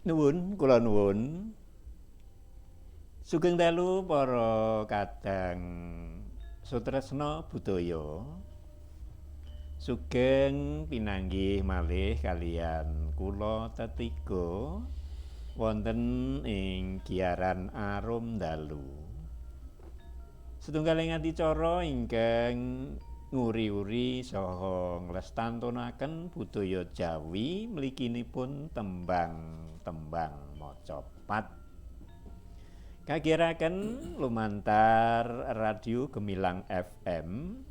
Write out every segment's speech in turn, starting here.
Nuwun, kula nuwun. Sugeng dalu para kadang sutresna budaya. Sugeng pinanggih malih kaliyan kula tetiga wonten ing giaran Arum Dalu. Setunggaling adicara ingkang nguri-uri saha nglestantunaken budaya Jawi mliginipun tembang-tembang macapat. Kagiyaraken lumantar Radio Gemilang FM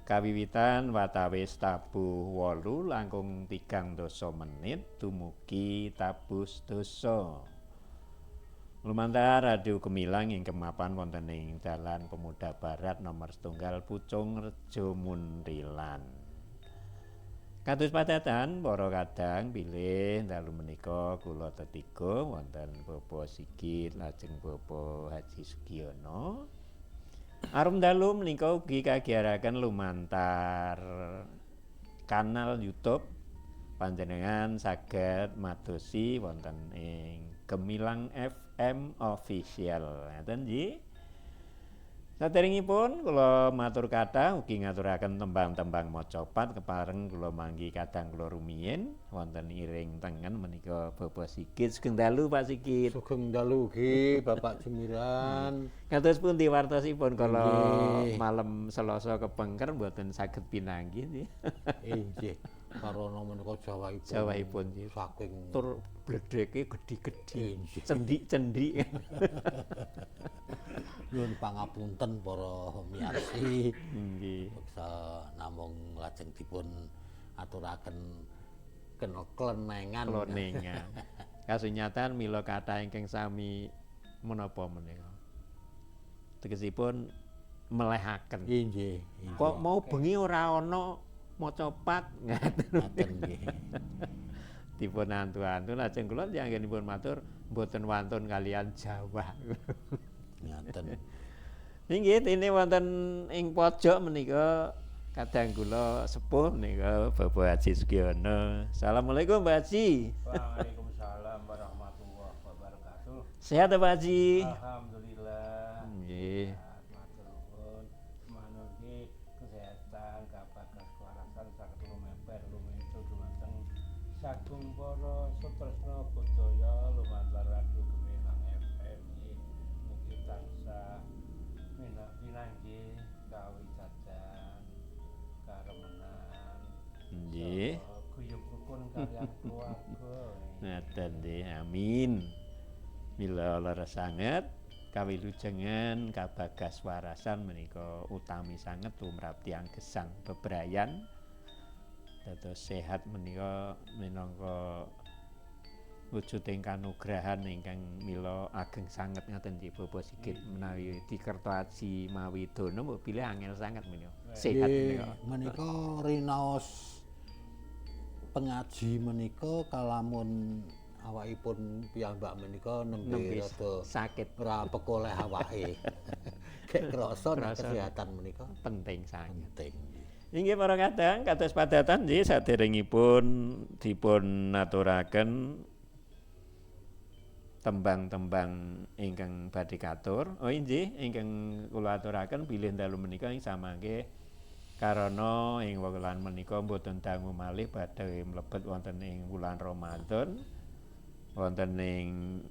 kawiwitan watawis tabuh 8 langkung 3 menit dumugi tabuh sedasa. Lumantar Radio Gemilang ingkang mapan wonten ing Dalan Pemuda Barat nomor 1 Pucung Rejo Muntilan. Kados padatan para kadang bilih dalu menika kula tetiga wonten Bapak Sigit lajeng Bapak Haji Sugiono. Arum dalu menika ugi kagiyaraken lumantar kanal YouTube panjenengan saged madosi wonten ing Gemilang FM Official. Ngaten nggih. Saderengipun kula matur kathah ugi ngaturaken tembang-tembang macapat kepareng kula manggi kadang kula rumiyin wonten iring tengen menika Bapak Sigit. Sugeng dalu Pak Sigit. Sugeng dalu ugi Bapak Jumiran. Kados pundi wartosipun kala malam Selasa kepengker mboten saged pinanggih nggih. Inggih. Karana menika jawahipun. Jawahipun nggih. Saking tur bledeke gedhi-gedhi, cendik-cendik. Nyuwun pangapunten para miyarsi. Nggih. Beksa namung lajeng dipun aturaken klenengan. Klenengan. Kasunyatan mila kathah ingkang sami menapa menika. Tegesipun melehaken. Inggih. Kok mau bengi ora ana macapat ngaten. Ngaten nggih. Dipun antu-antu lajeng kula anggenipun matur mboten wantun kalian Jawa. Ngaten. Inggih, dene wonten ing pojok menika kadang kula sepuh menika Bapak Haji Sugiono. Assalamualaikum Pak Haji. Waalaikumsalam warahmatullahi wabarakatuh. Sehat Pak Haji? Alhamdulillah. Nggih. Matur nuwun. Manunggi kesehatan kabagas kewarasan saged lumeber lumencur dumateng sagung para sutresna budaya lumantar Radio Gemilang FM nggih. Mugi tansah pinanggih kawicadan karemenan. Nggih. Guyub rukun kaliyan keluarga. Ngaten nggih, amin. Mila leres sanget kawilujengan kabagas warasan menika utami sanget tumrap tiyang gesang bebrayan. Dados sehat menika minangka wujuding kanugrahan ingkang mila ageng sanget ngaten nggih Bapak Sigit menawi dikerto aji mawi dono mbok bilih angel sanget menika. Sehat menika. Menika rinaos pengaji menika kalamun awakipun piyambak menika nembe rada sakit ora pekoleh awake. Gek krasa nek kesehatan menika penting sanget. Penting. Inggih para kadang kados padatan nggih saderengipun dipun aturaken tembang-tembang ingkang badhe katur. Oh inggih ingkang kula aturaken bilih dalu menika ing samangke karana ing wulan menika mboten dangu malih badhe mlebet wonten ing wulan Ramadan. Wonten ing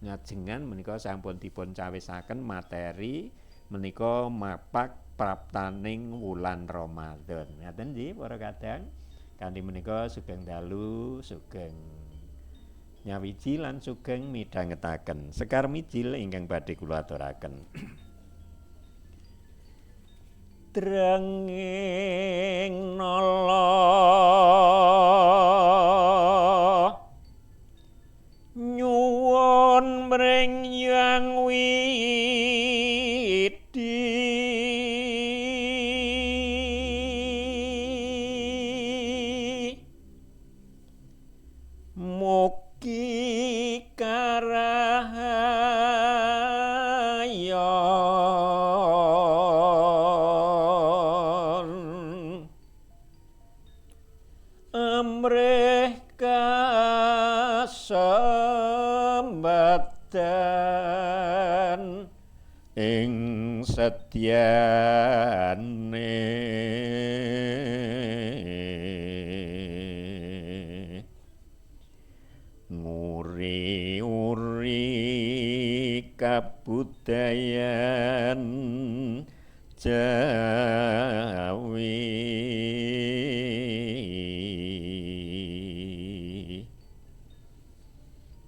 ngajengan menika sampun dipun cawisaken materi menika mapak praptaning wulan Ramadan. Ngaten nggih para kadang. Kanthi menika sugeng dalu, sugeng nyawiji lan sugeng midhangetaken sekar mijil ingkang badhe kula aturaken. Drenging nala nyuwun mring Yang Widi mugi karahayon amrih kasugiyan. Kasembadan ing setyane nguri-uri kabudayan Jawi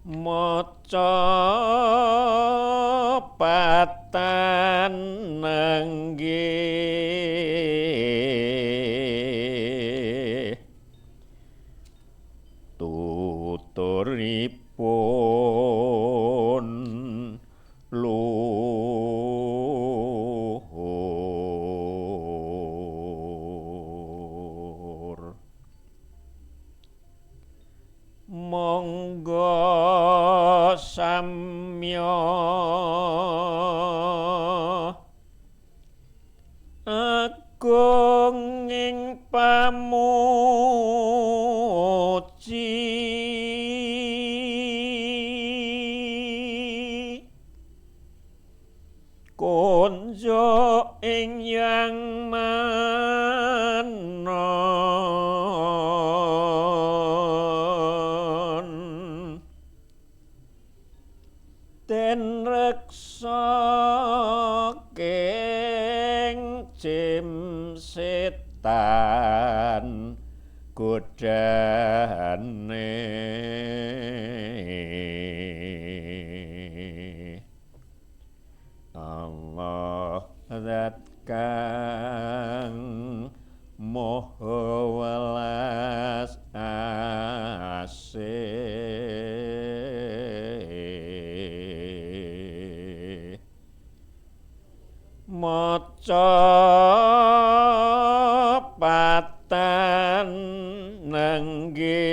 maca patan nenggih tuturipun luhur monggo samya agung ing pamuji konjo ing yang manon den reksa keng jim setan godane Allah zat kang maha welas asih maca patan nenggih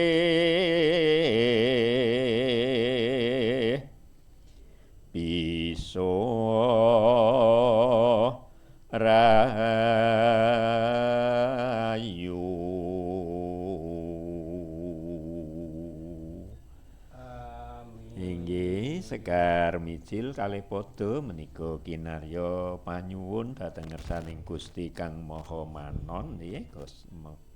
bisa rahayu. Amin. Inggih, sekar mijil kalih padha menika kinarya panyuwun dhateng ngersaning Gusti Kang Maha Manon nggih,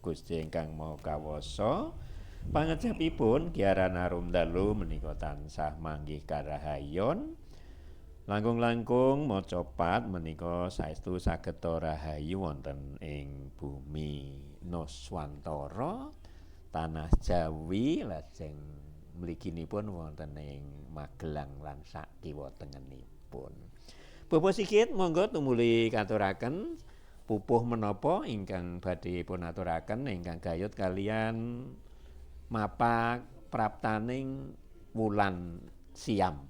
Gusti ingkang Maha Kawasa. Pangejapipun Kiaran Arum Dalu menika tansah manggih karahayon. Langkung-langkung maca pat menika saestu saged rahayu wonten ing bumi Nuswantara, tanah Jawi, lajeng mliginipun wonten ing Magelang lan sakiwa tengenipun. Bapak Sigit monggo tumuli katuraken pupuh menapa ingkang badhe pun aturaken ingkang gayut kalian mapak praptaning wulan siam.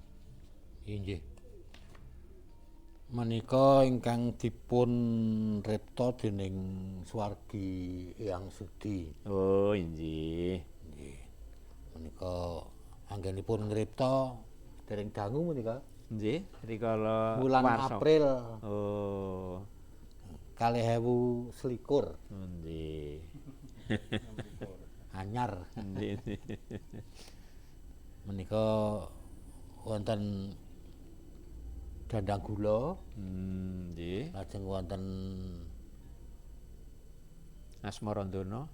Inggih. Menika ingkang dipun ripta dening swargi Eyang Sudi. Oh, inggih. Nggih. Menika anggenipun ngripta dereng dangu menika. Nggih, rikala Wulan warsa. April. Oh. 2021. Nggih. Anyar. Nggih. Menika wonten dandang gula. Nggih. Lajeng wonten Asmarandana.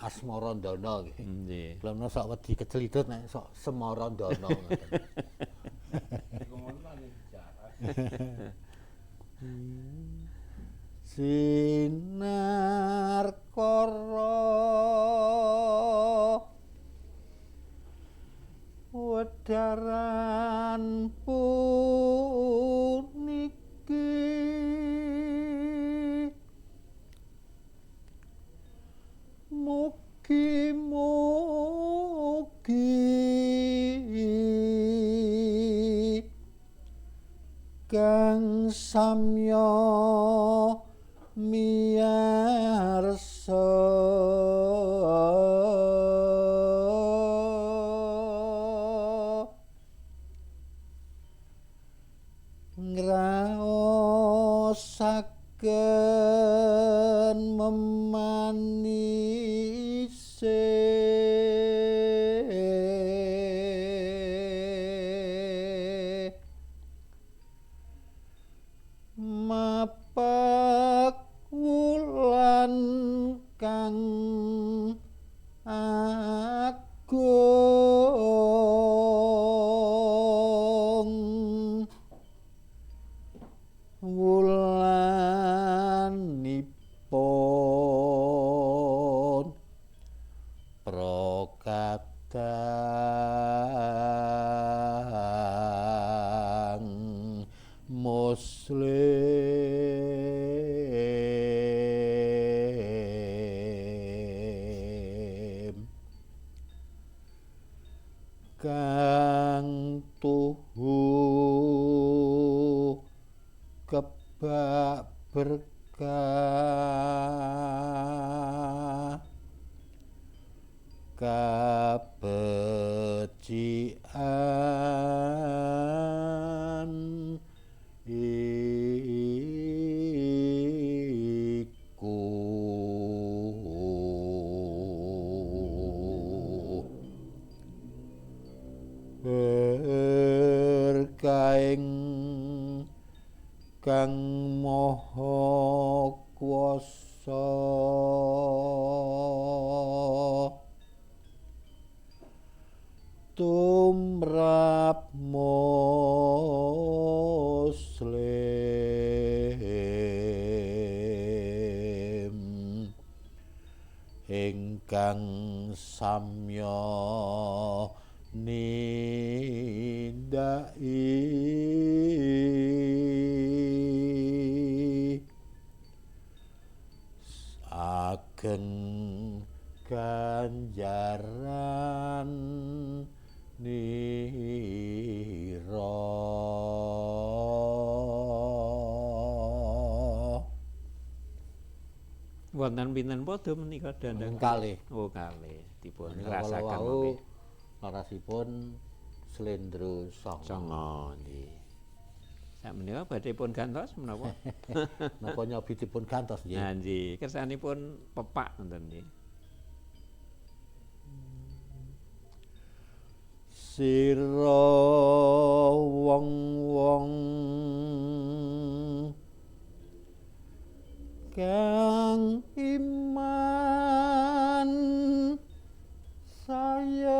Asmarandana nggih. Nggih. Kula menawa sok wedi kecelidut nek sok Semarandana ngoten. Iku ngono lagi sejarah. Sinar kara wedaran puniki mugi-mugi kang samya miyarsa ngraosaken memanise. kang agung wulanipun prokadang muslim kang tuhu kebak berkah kabecikan iku berkaing kang maha kuwasa tumrap muslim ingkang samya nindaki ageng ganjaran nira. Wonten pinten padha menika dandang? Kalih. Oh, kalih. Dipun rasaken mangke. Larasipun slendro sanga. Sanga nggih. Sakmenika badhe pun gantos menapa? Napa nyobi dipun gantos nggih? Nah nggih, kersanipun pepak ngoten nggih. Sira wong-wong kang iman sayekti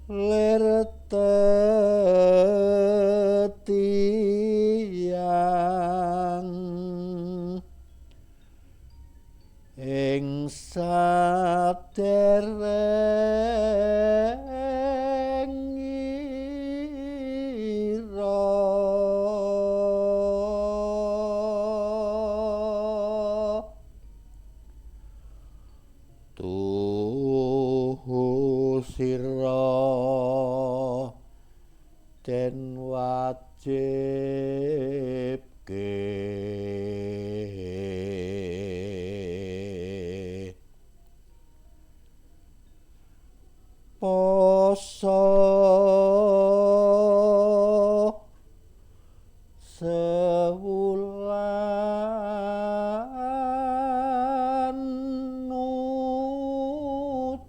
lir tetiyang ing sadereng tuhu sira den wajibke poso sewulan nutuk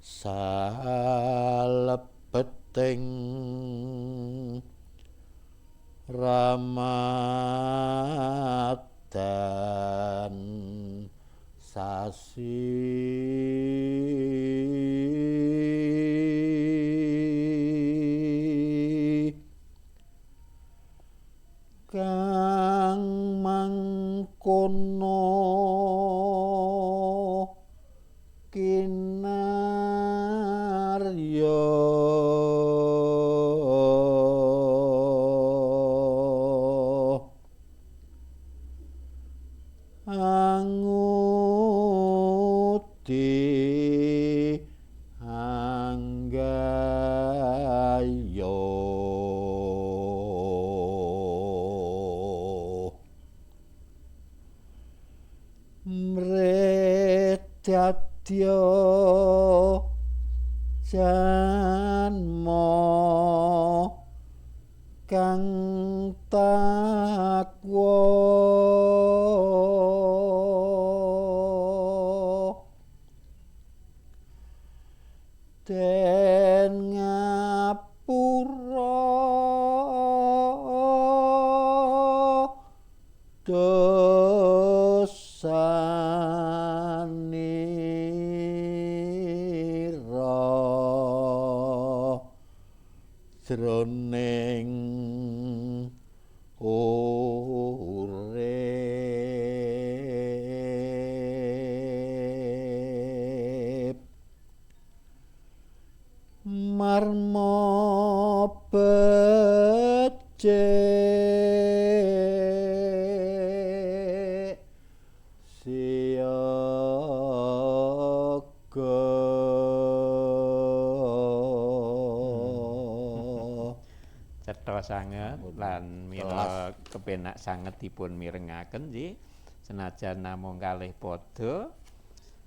salebeting Ramadan sasi kang mangkono kinarya anguti anggayo mredadya janma kang takwa. Jroning urip marma becik siaga. Cetha sanget lan mila kepenak sanget dipun mirengaken nggih senajan namung kalih padha.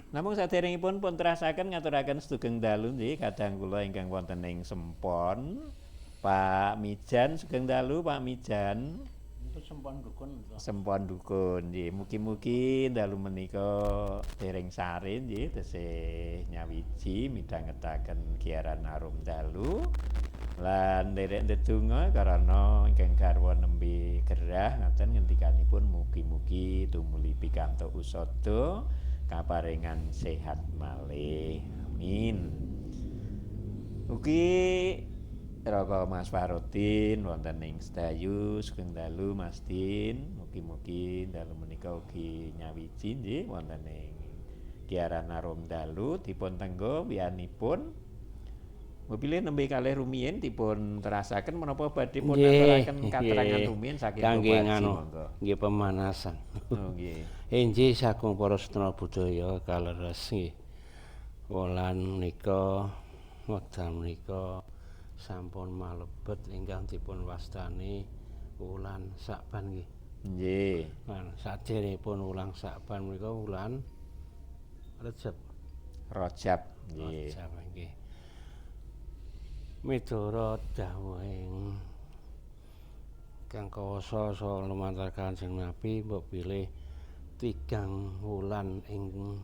Namung saderengipun pun terasaken ngaturaken sugeng dalu nggih kadang kula ingkang wonten ing Sempon. Pak Mijan sugeng dalu Pak Mijan. Itu Sempon dukun. Sempon dukun nggih. Mugi-mugi dalu menika dereng sare nggih tesih nyawiji midhangetaken giaran arum dalu. Lan nderek ndedonga karana ingkang garwa nembe gerah ngaten ngendikanipun mugi-mugi tumuli pikantuk usada kaparingan sehat malih. Amin. Ugi Raka Mas Farudin wonten ing Sedayu sugeng dalu Mas Din. Mugi-mugi dalu menika ugi nyawiji nggih wonten ing Kiaran Arum Dalu dipun tenggo wiyanipun. Mobile nembe kalih rumiyin dipun terasaken menapa badhe pun aturaken katerangan rumiyin saking Kangge nganu nggih pemanasan. Oh nggih. Inggih sagung para setna budaya kaleres nggih. Wulan menika wekdal menika sampun malebet ingkang dipun wastani wulan Sakban nggih. Nggih. Lan saderengipun wulan Sakban menika wulan Rejab. Rajab nggih. Rajab nggih. Miturut dawuhing kang kawasa saha lumantar Kanjeng Nabi mbok bilih tigang wulan ingkang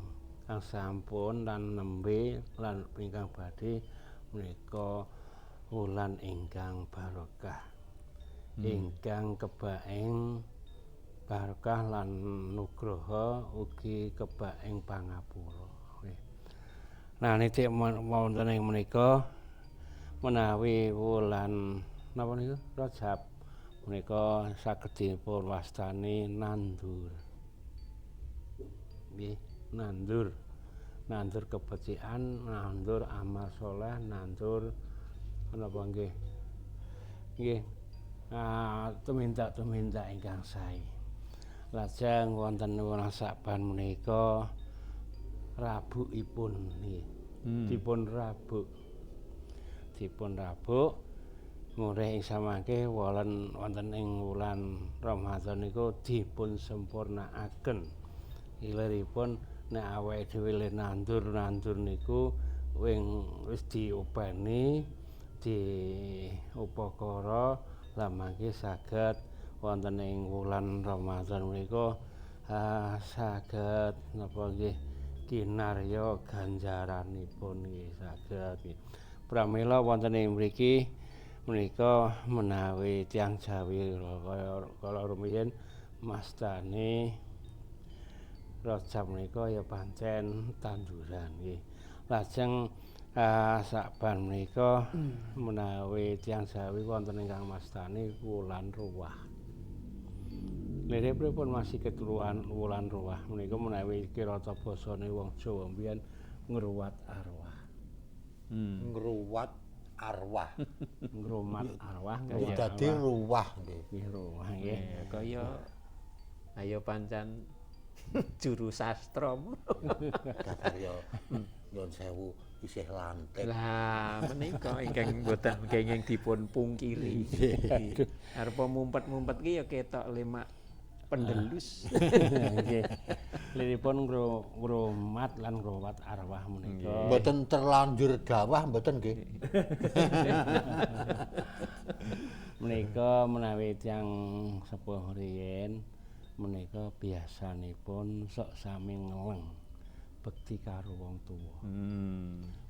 sampun lan nembe lan ingkang badhe menika wulan ingkang barokah. Ingkang kebaing barokah lan nugraha ugi kebaing pangapura. Nah nitik wonten ing menika menawi wulan napa niku Rajab menika saged dipun wastani nandur. Nggih, nandur. Nandur kebecikan, nandur amal soleh, nandur napa nggih. Nggih. Tumindak-tumindak ingkang sae. Lajeng wonten wulan Saban menika rabukipun nggih. Dipun rabuk. Dipun rabuk murih ing samangke wonten ing wulan Ramadan niku dipun sempurnakaken. Iliripun nek awake dhewe le nandur-nandur niku wis diopeni di upakara lah mangke saged wonten ing wulan Ramadan menika saged napa nggih kinarya ganjaranipun nggih saged nggih. Pramila wonten ing mriki menika menawi tiyang Jawi kala rumiyin mastani Rajab menika ya pancen tanduran nggih. Lajeng Sakban menika menawi tiyang Jawi wonten ingkang mastani wulan ruwah. Liripun masih ketuluan wulan ruwah menika menawi kirata basane wong Jawa mbiyen ngruwat arwah. Ngruwat arwah. Ngrumat arwah. Dadi ruwah nggih. Nggih ruwah nggih. Kaya ayo pancan juru sastra. Kabar yo nyun sewu isih lantik. Lah menika ingkang mboten kenging dipun pungkiri. Arep mumpet-mumpet ki ya ketok lemak pendelus. Nggih. Liripun ngrumat lan ngruwat arwah menika. Mboten terlanjur gawah mboten nggih. Menika menawi tiyang sepuh riyin menika biasanipun sok sami ngeleng bekti karo wong tuwa.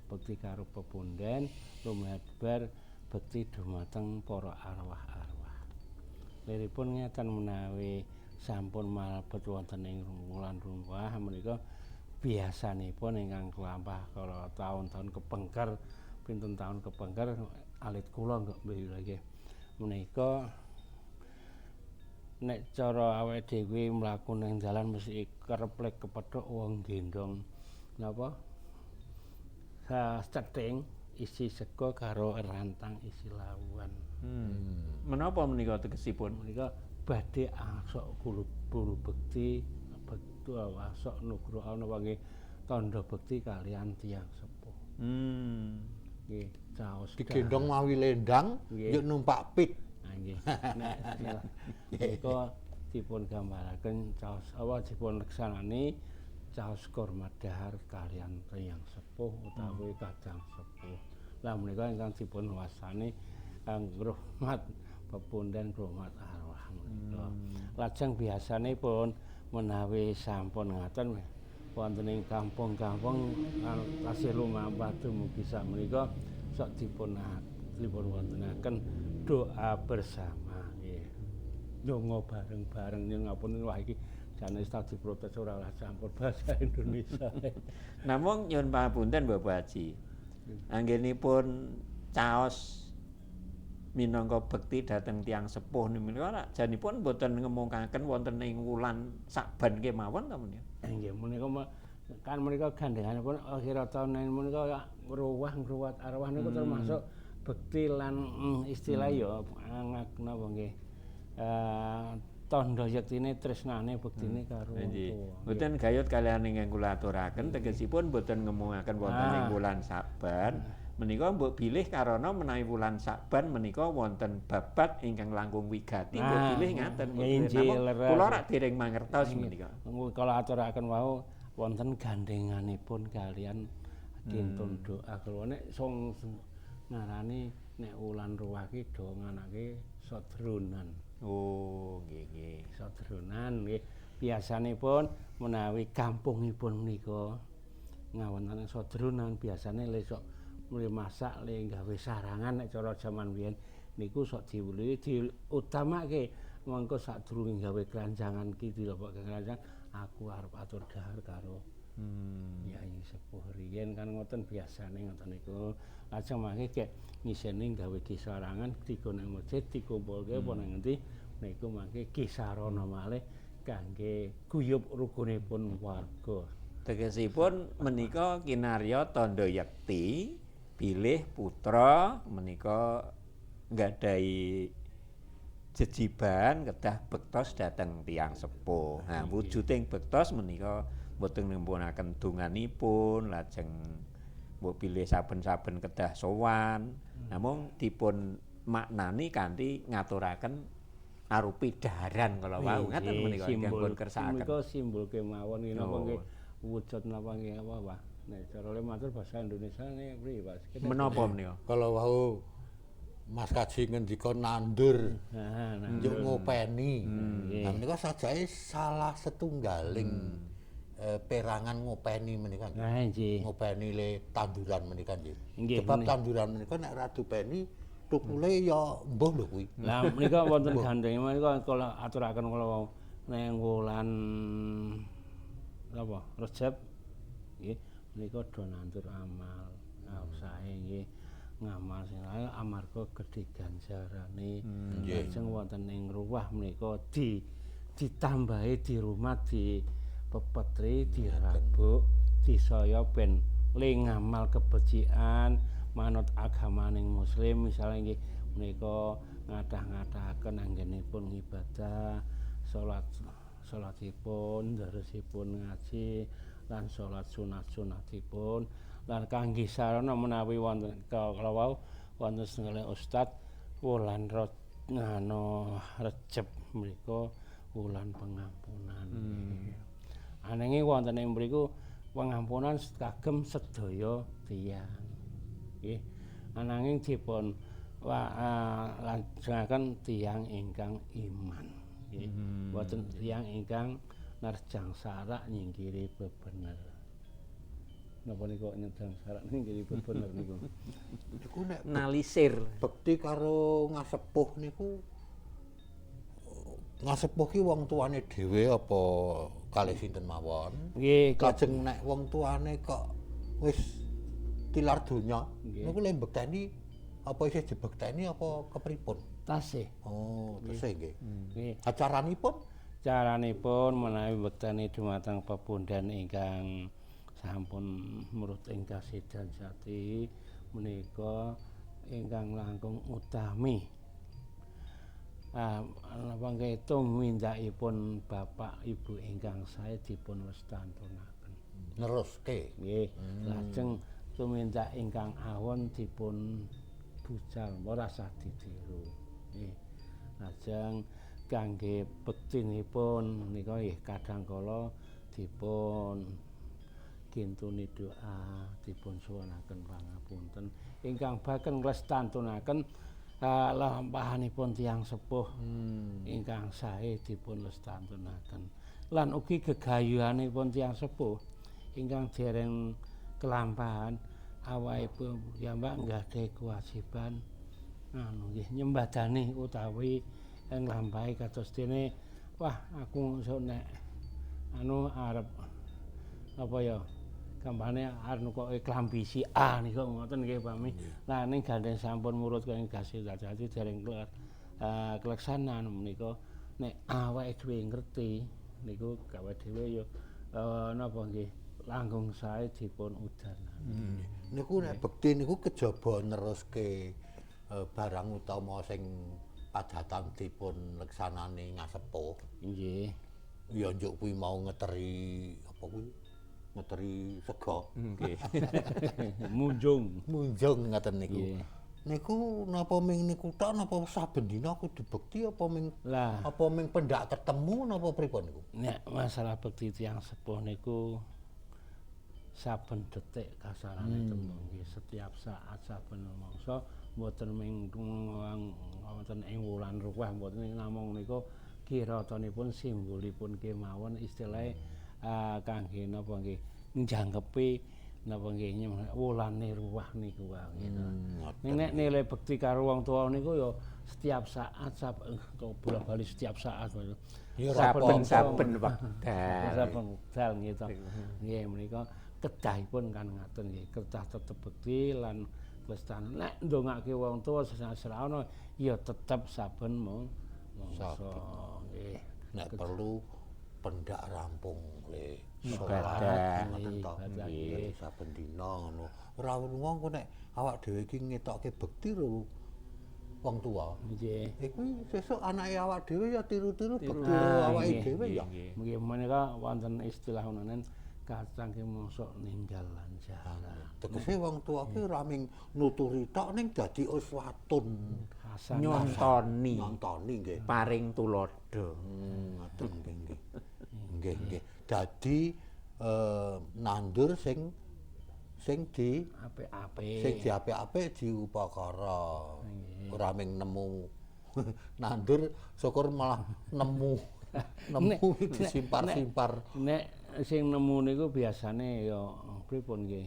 Bekti karo pepunden lumebar bekti dumateng para arwah-arwah. Liripun ngeten menawi sampun malebet wonten ing wulan ruwah menika biasanipun ingkang kelampah kala taun-taun kepengker pinten taun kepengker alit kula nggih nggih menika nek cara awake dhewe mlaku ning dalan mesti kerep lek kepethuk wong gendong napa cething isi sego karo rantang isi lawuhan. Menapa menika tegesipun? Menika badhe asok guru bekti bektu asok nugroho napa nggih tandha bekti kalian tiyang sepuh. Nggih, caos digendong mawi lendang yuk numpak pit. Nggih. Nek menika dipun gambaraken caos apa dipun leksanani caos kurma dahar kalian tiyang sepuh utawi kadang sepuh. Lah menika ingkang dipun wasani ngrumat pepunden ngrumat arwah menika. Lajeng biasanipun menawi sampun ngaten wonten ing kampung-kampung tasih lumampah dumugi sakmenika sok dipun wontenaken doa bersama nggih. Ndonga bareng-bareng yen ngapunten wah iki jane wis diprotes ora lah campur bahasa Indonesia. Namung nyuwun pangapunten Bapak Haji. Anggenipun caos minangka bekti dhateng tiyang sepuh menika janipun mboten ngemukaken wonten ing wulan Saban kemawon ta menika. Nggih menika kan menika gandhenganipun akhir taun menika ngruwah ngruwat arwah niku termasuk bekti lan istilah ya napa nggih. Tandha yektine tresnane bektine karo wong tuwa. Mboten gayut kaliyan ingkang kula aturaken tegesipun mboten ngemungaken wonten ing wulan Saban. Menika mbok bilih karana menawi wulan Saban menika wonten babat ingkang langkung wigati mbok bilih ngaten. Kula rak dereng mangertos menika. Kula aturaken wau wonten gandhenganipun kalian kintun doa kula nek sing ngarani nek wulan Ruwah ki do nganake sodronan. Oh, nggih nggih. Sodronan nggih. Biasanipun menawi kampungipun menika ngawontenaken sodronan biasane le sok mule masak le gawe sarangan nek cara jaman biyen niku sok diwuli diutamake mengko sadurunge gawe keranjangan ki dilobokke keranjang aku arep atur dahar karo Yai sepuh riyen kan ngoten biasane ngoten niku. Lajeng mangke gek ngiseni gawe kisarangan digo nang masjid dikumpulke apa nang ngendi niku mangke kisarana malih kangge guyub rukunipun warga. Tegesipun menika kinarya tandha yekti bilih putra menika nggadahi jejiban kedah bektos dhateng tiyang sepuh. Nah, wujuding bektos menika mboten nempunaken donganipun lajeng mbok bilih saben-saben kedah sowan. Namung dipun maknani kanthi ngaturaken arupi daharan kala wau ngaten menika ingkang pun kersakaken. Menika simbol kemawon nggih napa nggih wujud napa nggih apa Pak. Nek cara le matur bahasa Indonesia ne priye Pak? Menapa menika? Kala wau Mas Kaji ngendika nandur, njuk ngopeni. Nah menika sajake salah setunggaling perangan ngopeni menika. Nggih. Ngopeni le tanduran menika nggih. Sebab tanduran menika nek ora dupeni tukule ya mbuh lho kuwi. Lah menika wonten gandhenge menika kula aturaken kula wau ning wulan napa Rejab nggih menika do nandur amal sae nggih. Ngamal sing amarga gedhe ganjarane. Lajeng wonten ing ruwah menika ditambahi di rumah di pepetri dirabuk disaya ben le ngamal kebecikan manut agamaning muslim misalnya nggih menika ngathah-ngathahaken anggenipun ngibadah salat salatipun daresipun ngaji lan salat sunat-sunatipun lan kangge sarana menawi wonten kala wau wonten setunggal ustad wulan Rejeb mriku wulan pengampunan. Ananging wonten ing mriku pengampunan kagem sedaya tiyang. Nggih. Ananging dipun lajengaken tiyang ingkang iman. Nggih. Boten tiyang ingkang nerjang sarak nyingkiri bebener. Napa niku nyedang sarak nyingkiri bebener niku? Niku nek nalisir bekti karo ngasepuh niku, ngasepuh ki wong tuane dhewe apa kalih sinten mawon? Nggih, lajeng nek wong tuane kok wis tilar donya niku le mbekteni apa isih dibekteni apa kepripun? Tasih. Oh, tesih nggih. Nggih. Acaranipun? Caranipun menawi bekteni dumateng pepundhen ingkang sampun mrut ing kasidan jati menika ingkang langkung utami. Napa nggih tumindakipun bapak ibu ingkang sae dipun westantunaken. Neruske. Nggih, lajeng tumindak ingkang awon dipun bucal ora sah ditiru. Nggih. Lajeng kangge bektinipun nika nggih kadang kala dipun kintuni doa, dipun suwunaken pangapunten ingkang baken nglestantunaken lampahanipun tiyang sepuh ingkang sae dipun lestantunaken. Lan ugi gegayuhanipun tiyang sepuh ingkang dereng kelampahan awakipun piyambak nggadhahi kewajiban anu nggih nyembadani utawi nglampahi kados dene wah aku sok nek anu arep apa ya gampane arep nukoke klambi si A nika ngoten nggih pami. Lah ning gandeng sampun murut kaya gasih dadi dereng keleksanan menika nek awake dhewe ngerti niku gawe dhewe ya napa nggih langkung sae dipun udanani. Niku nek bekti niku kejaba neruske barang utama sing padatan dipun leksanani ngasepuh. Nggih. Ya njuk kuwi mau ngeteri apa kuwi? Ngeteri sega. Nggih. Munjung. Munjung ngaten niku. Niku napa ming niku tok napa saben dina kudu bekti apa ming lah apa ming pendak ketemu napa pripun niku? Nek masalah bekti tiyang sepuh niku saben detik kasarane tembung nggih setiap saat saben mangsa mboten ming wonten ing wulan ruwah mboten namung niku kiratanipun simbolipun kemawon istilahe kangge napa nggih njangkepi napa nggih wulane ruwah niku wae gitu. Nek nilai bekti karo wong tuwa niku ya setiap saat bola-bali setiap saat. Ya saben-saben wekdal. Saben wekdal gitu. Nggih menika kedahipun kan ngaten nggih, kedah tetep bekti lan lestana. Nek ndongake wong tuwa sesrana ya tetep saben mangsa nggih. Nek perlu pendak rampung le ibadah ngoten to. Nggih, saben dina ngono. Ora wong kok nek awak dhewe iki ngetokke bekti lho wong tuwa. Nggih. Iku sesuk anake awak dhewe ya tiru-tiru bekti awake dhewe ya. Nggih menika wonten istilah ngonen kacang ki mosok ninggal lanjaran. Tegese wong tuwa ki ora ming nuturi tok ning dadi uswatun nyontoni. Nyontoni nggih. Paring tuladha. Ngoten nggih nggih. Nggih nggih. Dadi nandur sing sing di apik-apik. Sing di apik-apik diupakara. Ora ming nemu nandur syukur malah nemu nemu disimpar-simpar. Nek sing nemu niku biasane ya pripun nggih.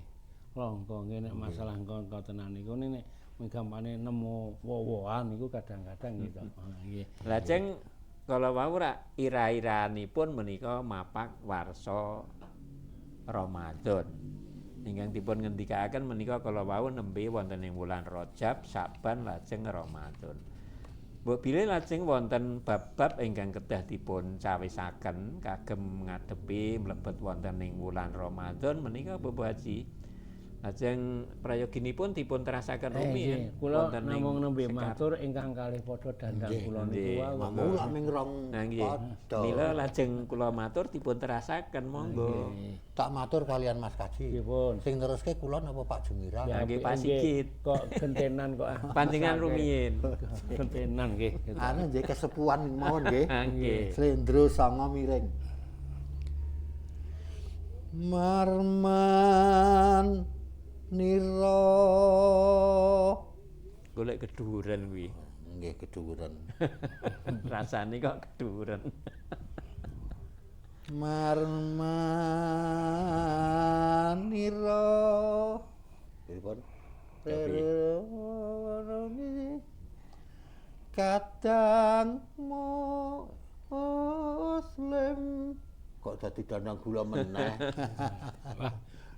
Langka nggih nek masalah ngoten niku nek gampane nemu woh-wohan niku kadang-kadang gitu. Nggih. Lajeng kala wau rak ira-iranipun menika mapak warsa Ramadan. Ingkang dipun ngendikaaken menika kala wau nembe wonten ing wulan Rajab, Saban lajeng Ramadan. Mbok bilih lajeng wonten bab-bab ingkang kedah dipun cawisaken kagem ngadepi mlebet wonten ing wulan Ramadan menika Bapak Haji. Lajeng prayoginipun dipun terasaken rumiyin. Kula namung nembe matur ingkang kalih padha dandang kula niku wau. Mampu lak ming rong padha. Mila lajeng kula matur dipun terasaken monggo. Tak matur kalian Mas Kaji. Sing neruske kula napa Pak Jumiran? Nggih Pak Sigit. Kok gentenan kok. Panjenengan rumiyin. Gentenan nggih. Anu nggih kesepuhan mawon nggih. Nggih. Slendro sanga miring. Marman nira golek keduren kuwi. Nggih keduren. Rasane kok keduren. Marmanira pripun? Kadang muslim kok dadi dandang gula meneh.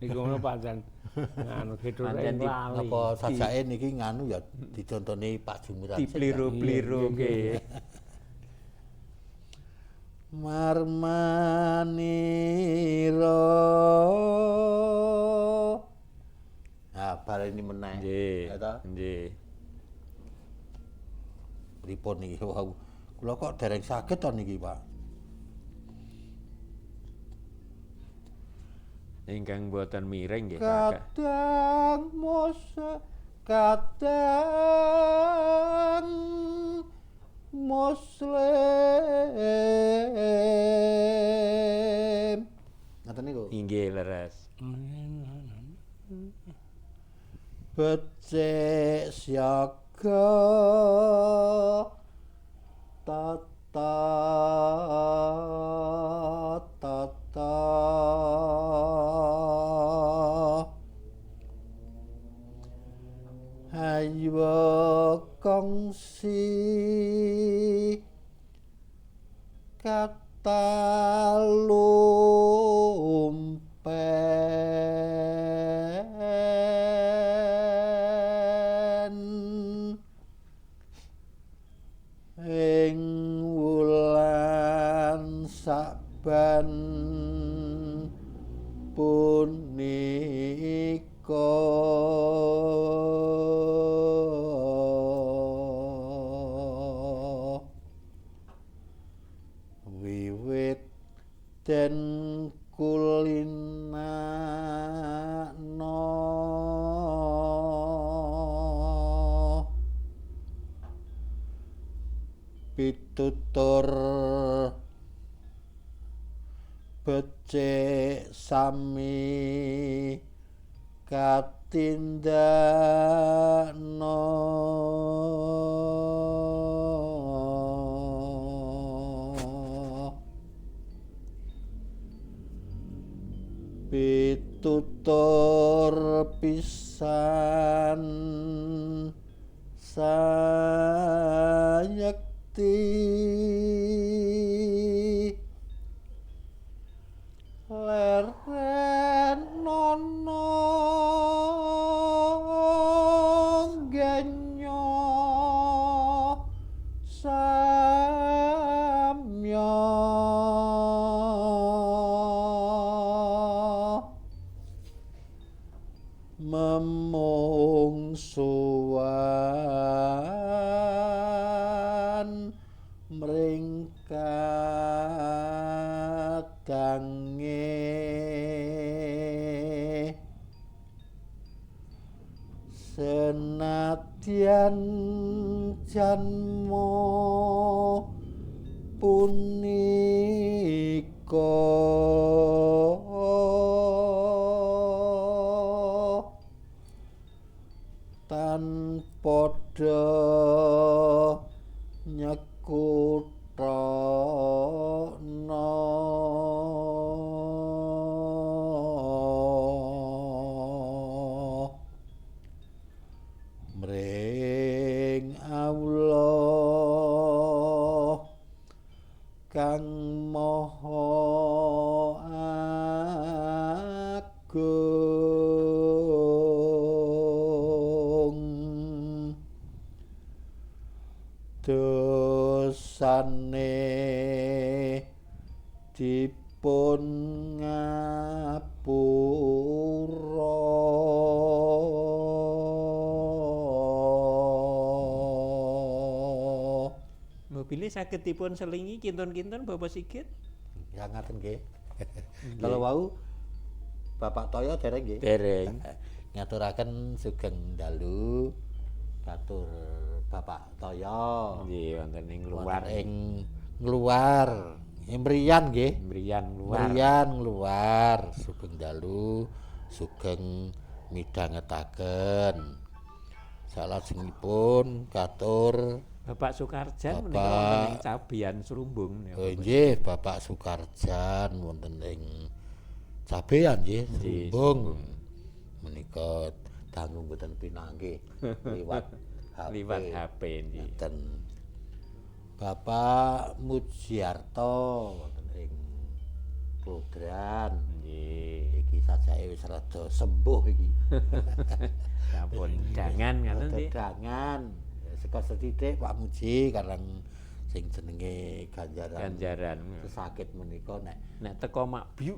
Niku ngono pancen nganu Pancen gedhe di- lali. Napa sajake niki nganu ya dicontoni Pak Jumiran. Dipliru-pliru nggih. Marmanira. Nah, baleni meneh. Nggih. Ya ta? Nggih. Pripun niki wau? Kula kok dereng saged to niki, Pak. Ingkang boten miring nggih saged. Kadang mose kadang muslim. Ngoten niku. Inggih leres. Becik siaga tata tata hayo kongsi kata lumpen ing wulan saban punika wiwit den kulinakno pitutur becik sami katindakno pitutur pisan sayekti leren ana genyo samya memungsuhan mring kadange senadyan janma punika tan padha nyekutana mring Allah kang Maha Agung dosane dipun ngapura. Mobile saged dipun selingi kinten-kinten Bapak Sigit? Ya ngaten nggih. Kalau wau Bapak Toyo dereng nggih. Dereng. Ngaturaken sugeng dalu katur Bapak Toyo. Nggih wonten ing luar. Wonten ing ngluar. Mriyan nggih. Mriyan luar. Mriyan ngluar sugeng dalu sugeng midhangetaken. Salajengipun katur Bapak Sukarjan Bapak- menika wonten ing Cabean Srumbung. Nggih Bapak Sukarjan wonten ing Cabean nggih Nggih, Srumbung. Menika dangu mboten pinanggih liwat HP. Liwat HP nggih. Ngaten. Bapak Mujiarto wonten ing Klodran. Nggih. Iki Wajahe wis rada sembuh iki. Sampun dangan ngaten Rada nggih. dangan. Seka sethithik Pak Muji karang sing jenenge ganjaran Ganjaran. sesakit menika nek Nek teko mak biuk,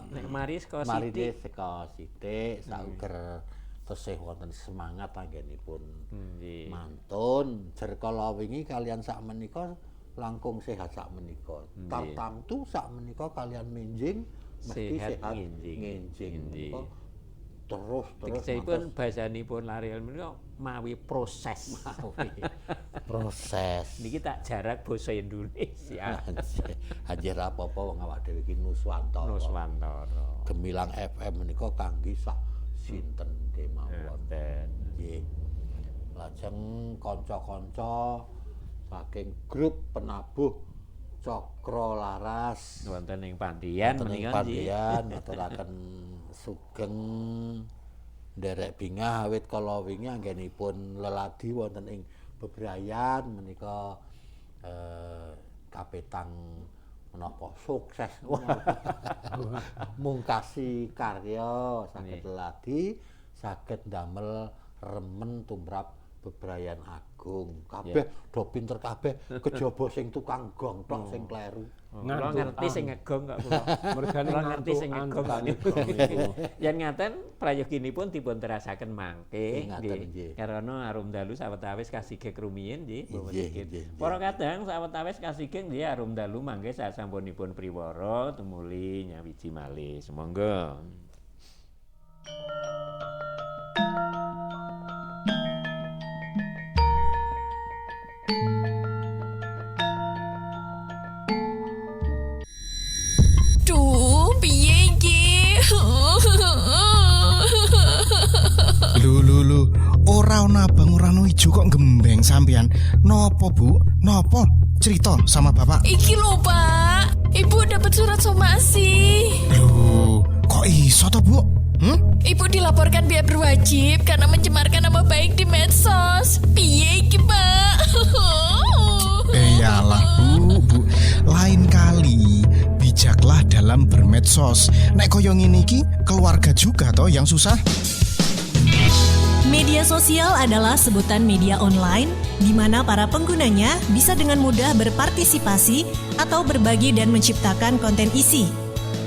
nek mari saka marine sithik. seka sithik sauger tesih wonten semangat anggenipun Nggih. mantun jer kala wingi kalian sak menika langkung sehat sak menika tartamtu sak menika kalian menjing mesti Sehat sehat ngenjing. ngenjing Nggih. menika terus terus Tegesipun bahasanipun lari menika mawi proses. mantos proses. Niki tak jarak basa Indonesia. Anjir apa-apa wong awak dhewe iki nuswantara. Nuswantara. Gemilang FM menika kangge sak sinten kemawon. Ngoten. Nggih. Lajeng kanca-kanca saking grup penabuh Cakra Laras Wonten ing Pandian wonten ing menika nggih. Pandian ngaturaken sugeng nderek bingah awit kala wingi anggenipun leladi wonten ing bebrayan menika kapetang menapa sukses mungkasi karya saged leladi saged ndamel remen tumrap bebrayan agung kabeh do pinter kabeh kejaba sing tukang gong tok sing kleru. Kula ngerti sing ngegong kok kula. Mergane Kula ngerti sing ngantukan ngegong. tukang gong niku. Yen ngaten prayoginipun dipun terasaken mangke Nggih, ngaten, nggih. Karena arum dalu sawetawis kasigek rumiyin nggih Bapak Nggih, Sigit. nggih, nggih. Para kadang sawetawis kasigek nggih arum dalu mangke sasampunipun priwara tumuli nyawiji malih. Sumangga. Duh, piye iki? Lho lho lho, ora ana abang ora ana ijo kok gembeng sampean. Nopo, Bu? Nopo? Cerita sama bapak. Iki lho, Pak. Ibu dapat surat somasi. Lho, kok iso to, Bu? Hmm? Ibu dilaporkan pihak berwajib karena mencemarkan nama baik di medsos. Piye iki, Pak? Iyalah, Bu, Bu. Lain kali bijaklah dalam bermedsos. Nek koyo ngene iki, keluarga juga toh yang susah. Media sosial adalah sebutan media online di mana para penggunanya bisa dengan mudah berpartisipasi atau berbagi dan menciptakan konten isi.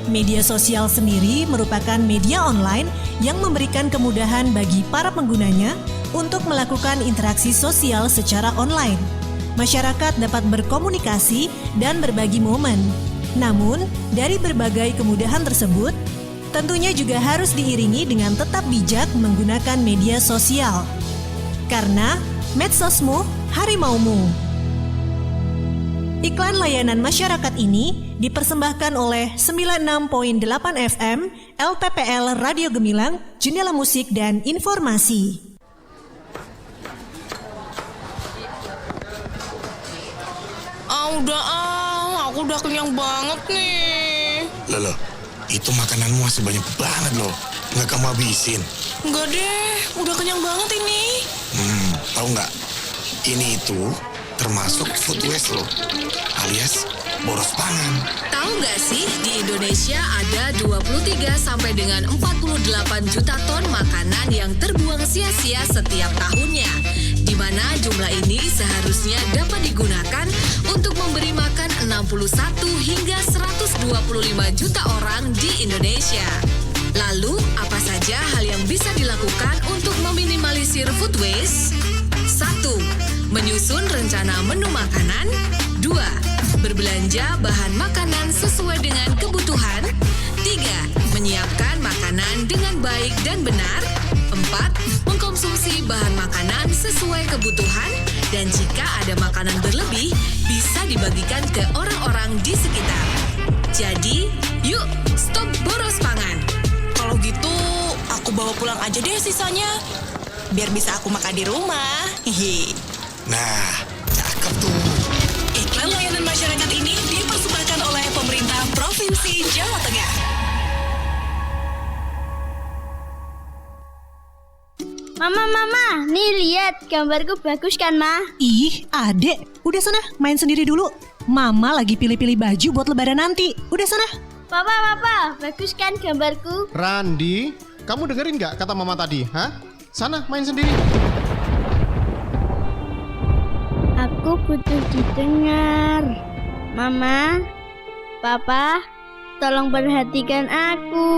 Media sosial sendiri merupakan media online yang memberikan kemudahan bagi para penggunanya untuk melakukan interaksi sosial secara online. Masyarakat dapat berkomunikasi dan berbagi momen. Namun, dari berbagai kemudahan tersebut, tentunya juga harus diiringi dengan tetap bijak menggunakan media sosial. Karena medsosmu harimaumu. Iklan layanan masyarakat ini dipersembahkan oleh 96.8 FM LPPL Radio Gemilang, Jendela Musik dan Informasi. Ah, udah ah, aku udah kenyang banget nih. Loh, loh, itu makananmu masih banyak banget loh. Nggak kamu habisin. Enggak deh, udah kenyang banget ini. Tahu nggak? Ini itu termasuk food waste loh, alias boros pangan. Tahu nggak sih, di Indonesia ada 23 sampai dengan 48 juta ton makanan yang terbuang sia-sia setiap tahunnya. Di mana jumlah ini seharusnya dapat digunakan untuk memberi makan 61 hingga 125 juta orang di Indonesia. Lalu, apa saja hal yang bisa dilakukan untuk meminimalisir food waste? 1. Menyusun rencana menu makanan. 2. Berbelanja bahan makanan sesuai dengan kebutuhan. 3. Menyiapkan makanan dengan baik dan benar. 4. Mengkonsumsi bahan makanan sesuai kebutuhan. Dan jika ada makanan berlebih, bisa dibagikan ke orang-orang di sekitar. Jadi, yuk stop boros pangan. Kalau gitu, aku bawa pulang aja deh sisanya. Biar bisa aku makan di rumah. Hehe. Nah, cakep tuh. Iklan layanan masyarakat ini dipersembahkan oleh pemerintah Provinsi Jawa Tengah. Mama, mama, nih lihat gambarku bagus kan, Ma? Ih, adek, udah sana main sendiri dulu. Mama lagi pilih-pilih baju buat lebaran nanti. Udah sana. Papa, papa, bagus kan gambarku? Randi, kamu dengerin nggak kata mama tadi? Hah? Sana main sendiri. Aku butuh didengar. Mama, papa, tolong perhatikan aku.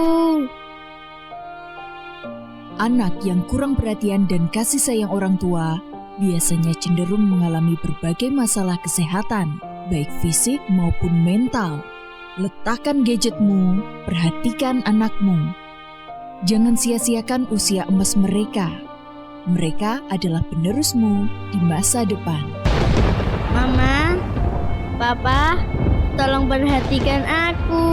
Anak yang kurang perhatian dan kasih sayang orang tua biasanya cenderung mengalami berbagai masalah kesehatan, baik fisik maupun mental. Letakkan gadgetmu, perhatikan anakmu. Jangan sia-siakan usia emas mereka. Mereka adalah penerusmu di masa depan. Mama, papa, tolong perhatikan aku.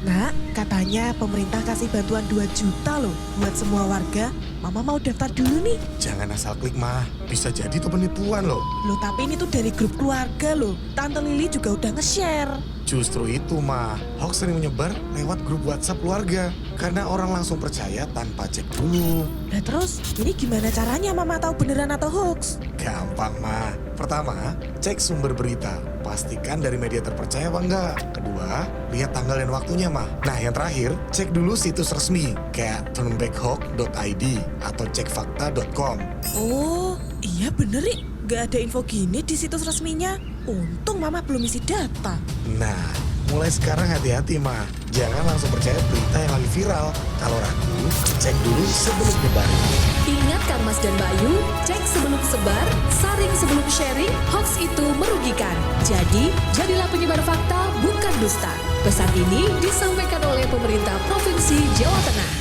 Nak, katanya pemerintah kasih bantuan 2 juta loh buat semua warga. Mama mau daftar dulu nih. Jangan asal klik mah, bisa jadi itu penipuan loh. Loh, tapi ini tuh dari grup keluarga loh. Tante Lili juga udah nge-share. Justru itu mah, hoax sering menyebar lewat grup WhatsApp keluarga. Karena orang langsung percaya tanpa cek dulu. Lah terus, ini gimana caranya Mama tahu beneran atau hoax? Gampang mah. Pertama, cek sumber berita. Pastikan dari media terpercaya apa enggak. Kedua, lihat tanggal dan waktunya mah. Nah, yang terakhir, cek dulu situs resmi kayak turnbackhoax.id atau cekfakta.com. Oh, iya bener nih. Gak ada info gini di situs resminya. Untung Mama belum isi data. Nah, mulai sekarang hati-hati mah. Jangan langsung percaya berita yang lagi viral. Kalau ragu, cek dulu sebelum nyebarin. Ingat Kang Mas dan Bayu, cek sebelum sebar, saring sebelum sharing, hoax itu merugikan. Jadi, jadilah penyebar fakta, bukan dusta. Pesan ini disampaikan oleh pemerintah Provinsi Jawa Tengah.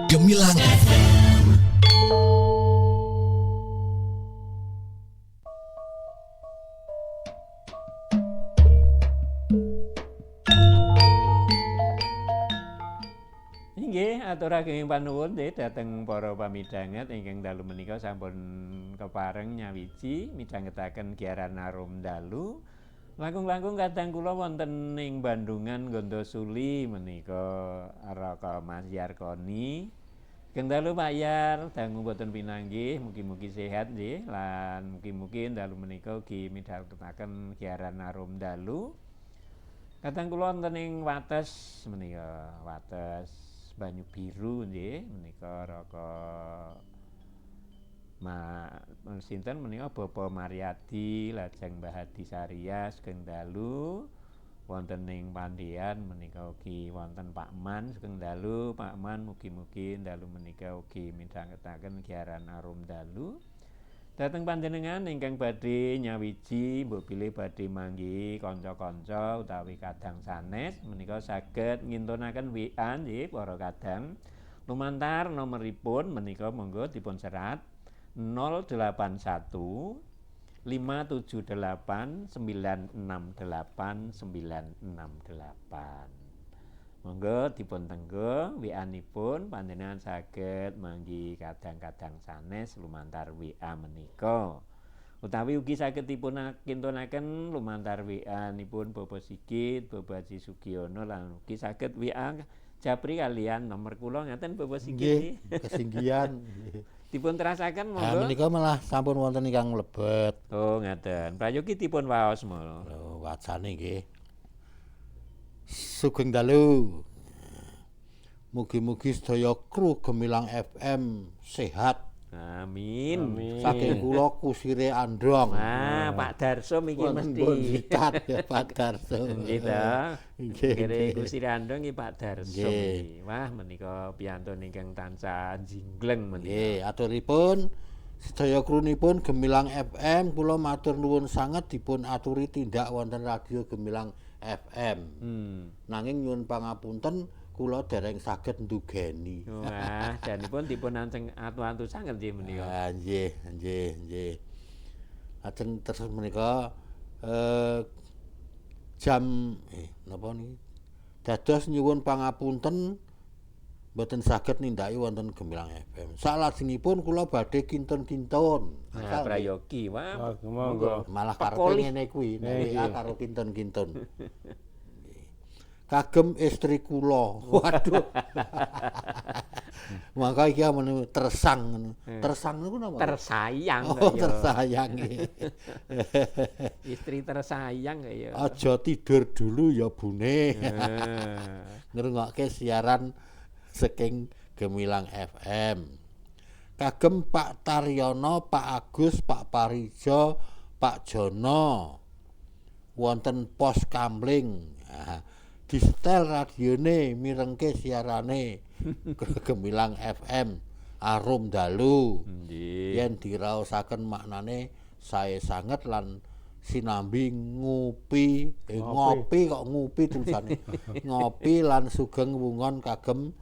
Gemilang FM. Inggih, aturaken panuwun nggih dhateng para pamidhanget ingkang dalu menika sampun kepareng nyawiji midhangetaken giaran arum dalu. Langkung-langkung kadang kula wonten ing Bandungan Gondosuli menika Raka Mas Yarkoni. Sugeng dalu Pak Yar, dangu boten pinanggih, mugi-mugi sehat nggih lan mugi-mugi dalu menika ugi midhangetaken giaran arum dalu. Kadang kula wonten ing Wates menika, Wates Banyu Biru nggih menika Raka Ma sinten menika Bapak Mariadi lajeng Mbah Hadi Saria sugeng dalu. Wonten ing Pandean menika ugi wonten Pak Man sugeng dalu. Pak Man mugi-mugi dalu menika ugi midhangetaken giaran arum dalu. Dhateng panjenengan ingkang badhe nyawiji mbok bilih badhe manggihi kanca-kanca utawi kadang sanes menika saged ngintunaken WA nggih para kadang. Lumantar nomeripun menika monggo dipun serat 081 578 968 968. Monggo dipun tenggo WA-nipun panjenengan saged manggi kadang-kadang sanes lumantar WA menika. Utawi ugi saged dipun kintunaken lumantar WA-nipun Bapak Sigit, Bapak Haji Sugiono lan ugi saged WA japri kalian nomor kula ngaten Bapak Sigit. Nggih, kesinggihan. Dipun terasaken monggo. Menika malah sampun wonten ingkang mlebet. Oh ngaten. Prayogi dipun waos monggo. Lho wacane nggih. Sugeng dalu. Mugi-mugi sedaya kru Gemilang FM sehat. Amin. Amin. Saking kula kusire andong. Ah, Pak Darso iki mesti. Bonjitat ya Pak Darso. Nggih ta. Nggih. Kire kusire andong iki Pak Darso. Nggih. Wah, menika piyantun ingkang tansah jingleng menika. Nggih, aturipun sedaya krunipun Gemilang FM kula matur nuwun sanget dipun aturi tindak wonten radio Gemilang FM. Nanging nyuwun pangapunten kula dereng saged ndugeni. Wah, janipun dipun anceng atu-atu sanget nggih menika. Ah, nggih, nggih, nggih. Lajeng terus menika jam napa niki? Dados nyuwun pangapunten Mboten saged nindaki wonten Gemilang FM. Salajengipun kula badhe kinten-kinten. Nah, prayogi, wah. Monggo. Malah karepe ngene kuwi, nek WA karo kinten-kinten. Kagem istri kula. Waduh. Mangka iki amene tersang ngono. Tersang niku napa? Tersayang. Oh, tersayang. Istri tersayang ya. Aja tidur dulu ya bune. Ngrungokke siaran saking Gemilang FM. Kagem Pak Taryono, Pak Agus, Pak Parijo, Pak Jono. Wonten pos kamling. Disetel radione mirengke siarane Gemilang FM Arum Dalu. Yen diraosaken maknane sae sanget lan sinambi ngupi, ngopi kok ngupi tulisane. Ngopi lan sugeng wungon kagem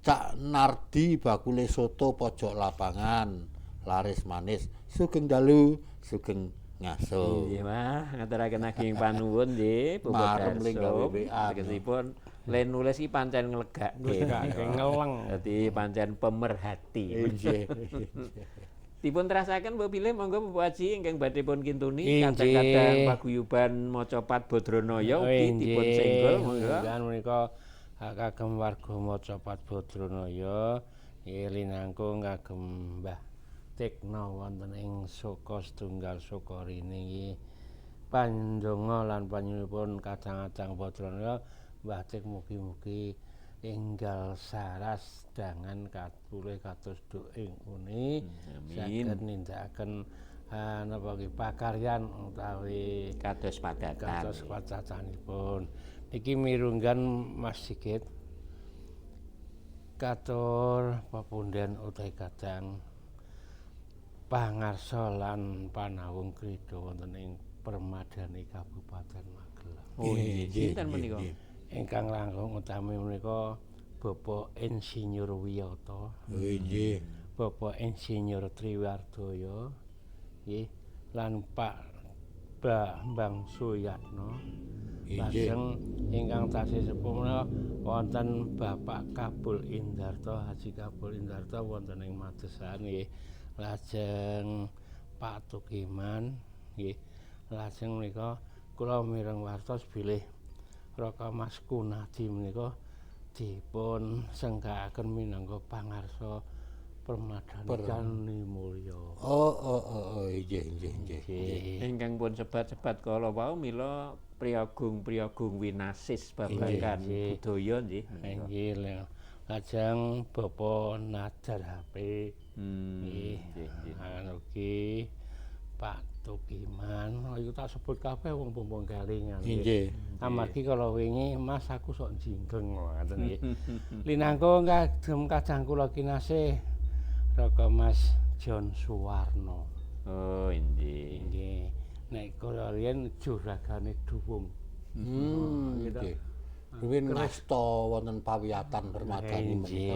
Cak Nardi bakule soto pojok lapangan laris manis. Sugeng dalu, sugeng ngaso. Nggih, Mas, ngaturaken ageng panuwun nggih, Bapak Darso. Tegesipun le nulis iki pancen nglegake, ngeleng. Dadi pancen pemerhati. Nggih. Dipun terasaken mbok bilih monggo Bapak Haji ingkang badhe pun kintuni kadang-kadang paguyuban macapat Badranaya ugi dipun senggol monggo. Menika kagem warga macapat Badranaya nggih linangkung kagem Mbah Tikno wonten ing Soka Setunggal Sukarini iki pandonga lan panyuwunipun kadang-kadang Badranaya Mbah Tik mugi-mugi enggal saras dangan katulih kados duk ing uni saged nindakaken napa nggih pakaryan utawi kados padatan kados padatanipun. Niki mirunggan Mas Sigit katur pepunden utawi kadang pangarsa lan panawung krida wonten ing Permadani Kabupaten Magelang. Oh nggih, sinten menika? Ingkang langkung utami menika Bapak Insinyur Wiyoto. Nggih. Bapak Insinyur Triwardaya nggih lan Pak Bambang Suyatno. Lajeng ingkang tasih sepuh menika wonten Bapak Kabul Indarto, Haji Kabul Indarto wonten ing Madesan nggih. Lajeng Pak Tukiman nggih. Lajeng menika kula mireng wartos bilih Raka Mas Kunadi menika dipun senggakaken minangka pangarsa Permadani Candi Mulya. Oh, nggih. Ingkang pun sebat-sebat kala wau mila priyagung-priyagung winasis babagan budaya nggih. Nggih. Lajeng Bapak Nadar HP. Nggih. Ugi Pak Tukiman, iku tak sebut kabeh wong pompong kelingan. Nggih. Amargi kala wingi Mas aku sok jinggeng ngoten nggih. Linangkung kagem kadang kula kinasih Raka Mas John Suwarno. Oh, inggih. Nggih. Nek kala riyen juragane duwung. Nggih. Ruwin ngasta wonten pawiyatan Permadani menika.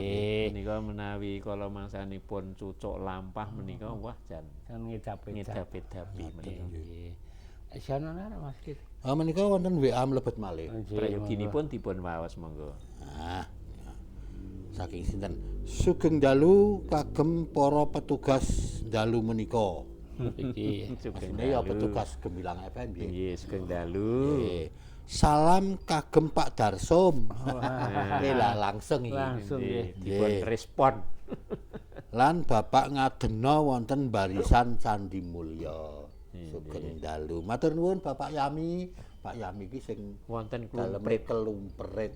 Menika menawi kala mangsanipun cucuk lampah menika wah jan kan ngedap-edapi menika. Nggih. Sanana Mas Kit. Ah menika wonten WA mlebet malih. Prayoginipun dipun waos monggo. Nah. Saking sinten? Sugeng dalu kagem para petugas dalu menika. Iki sugeng dalu. Ya petugas Gemilang FM nggih. Nggih, sugeng dalu. Salam kagem Pak Darsom. Lah langsung iki. Langsung nggih dipun respon. Lan Bapak Ngadena wonten barisan Candi Mulya. Sugeng dalu. Matur nuwun Bapak Yami. Pak Yami iki sing wonten klumprit kelumprit.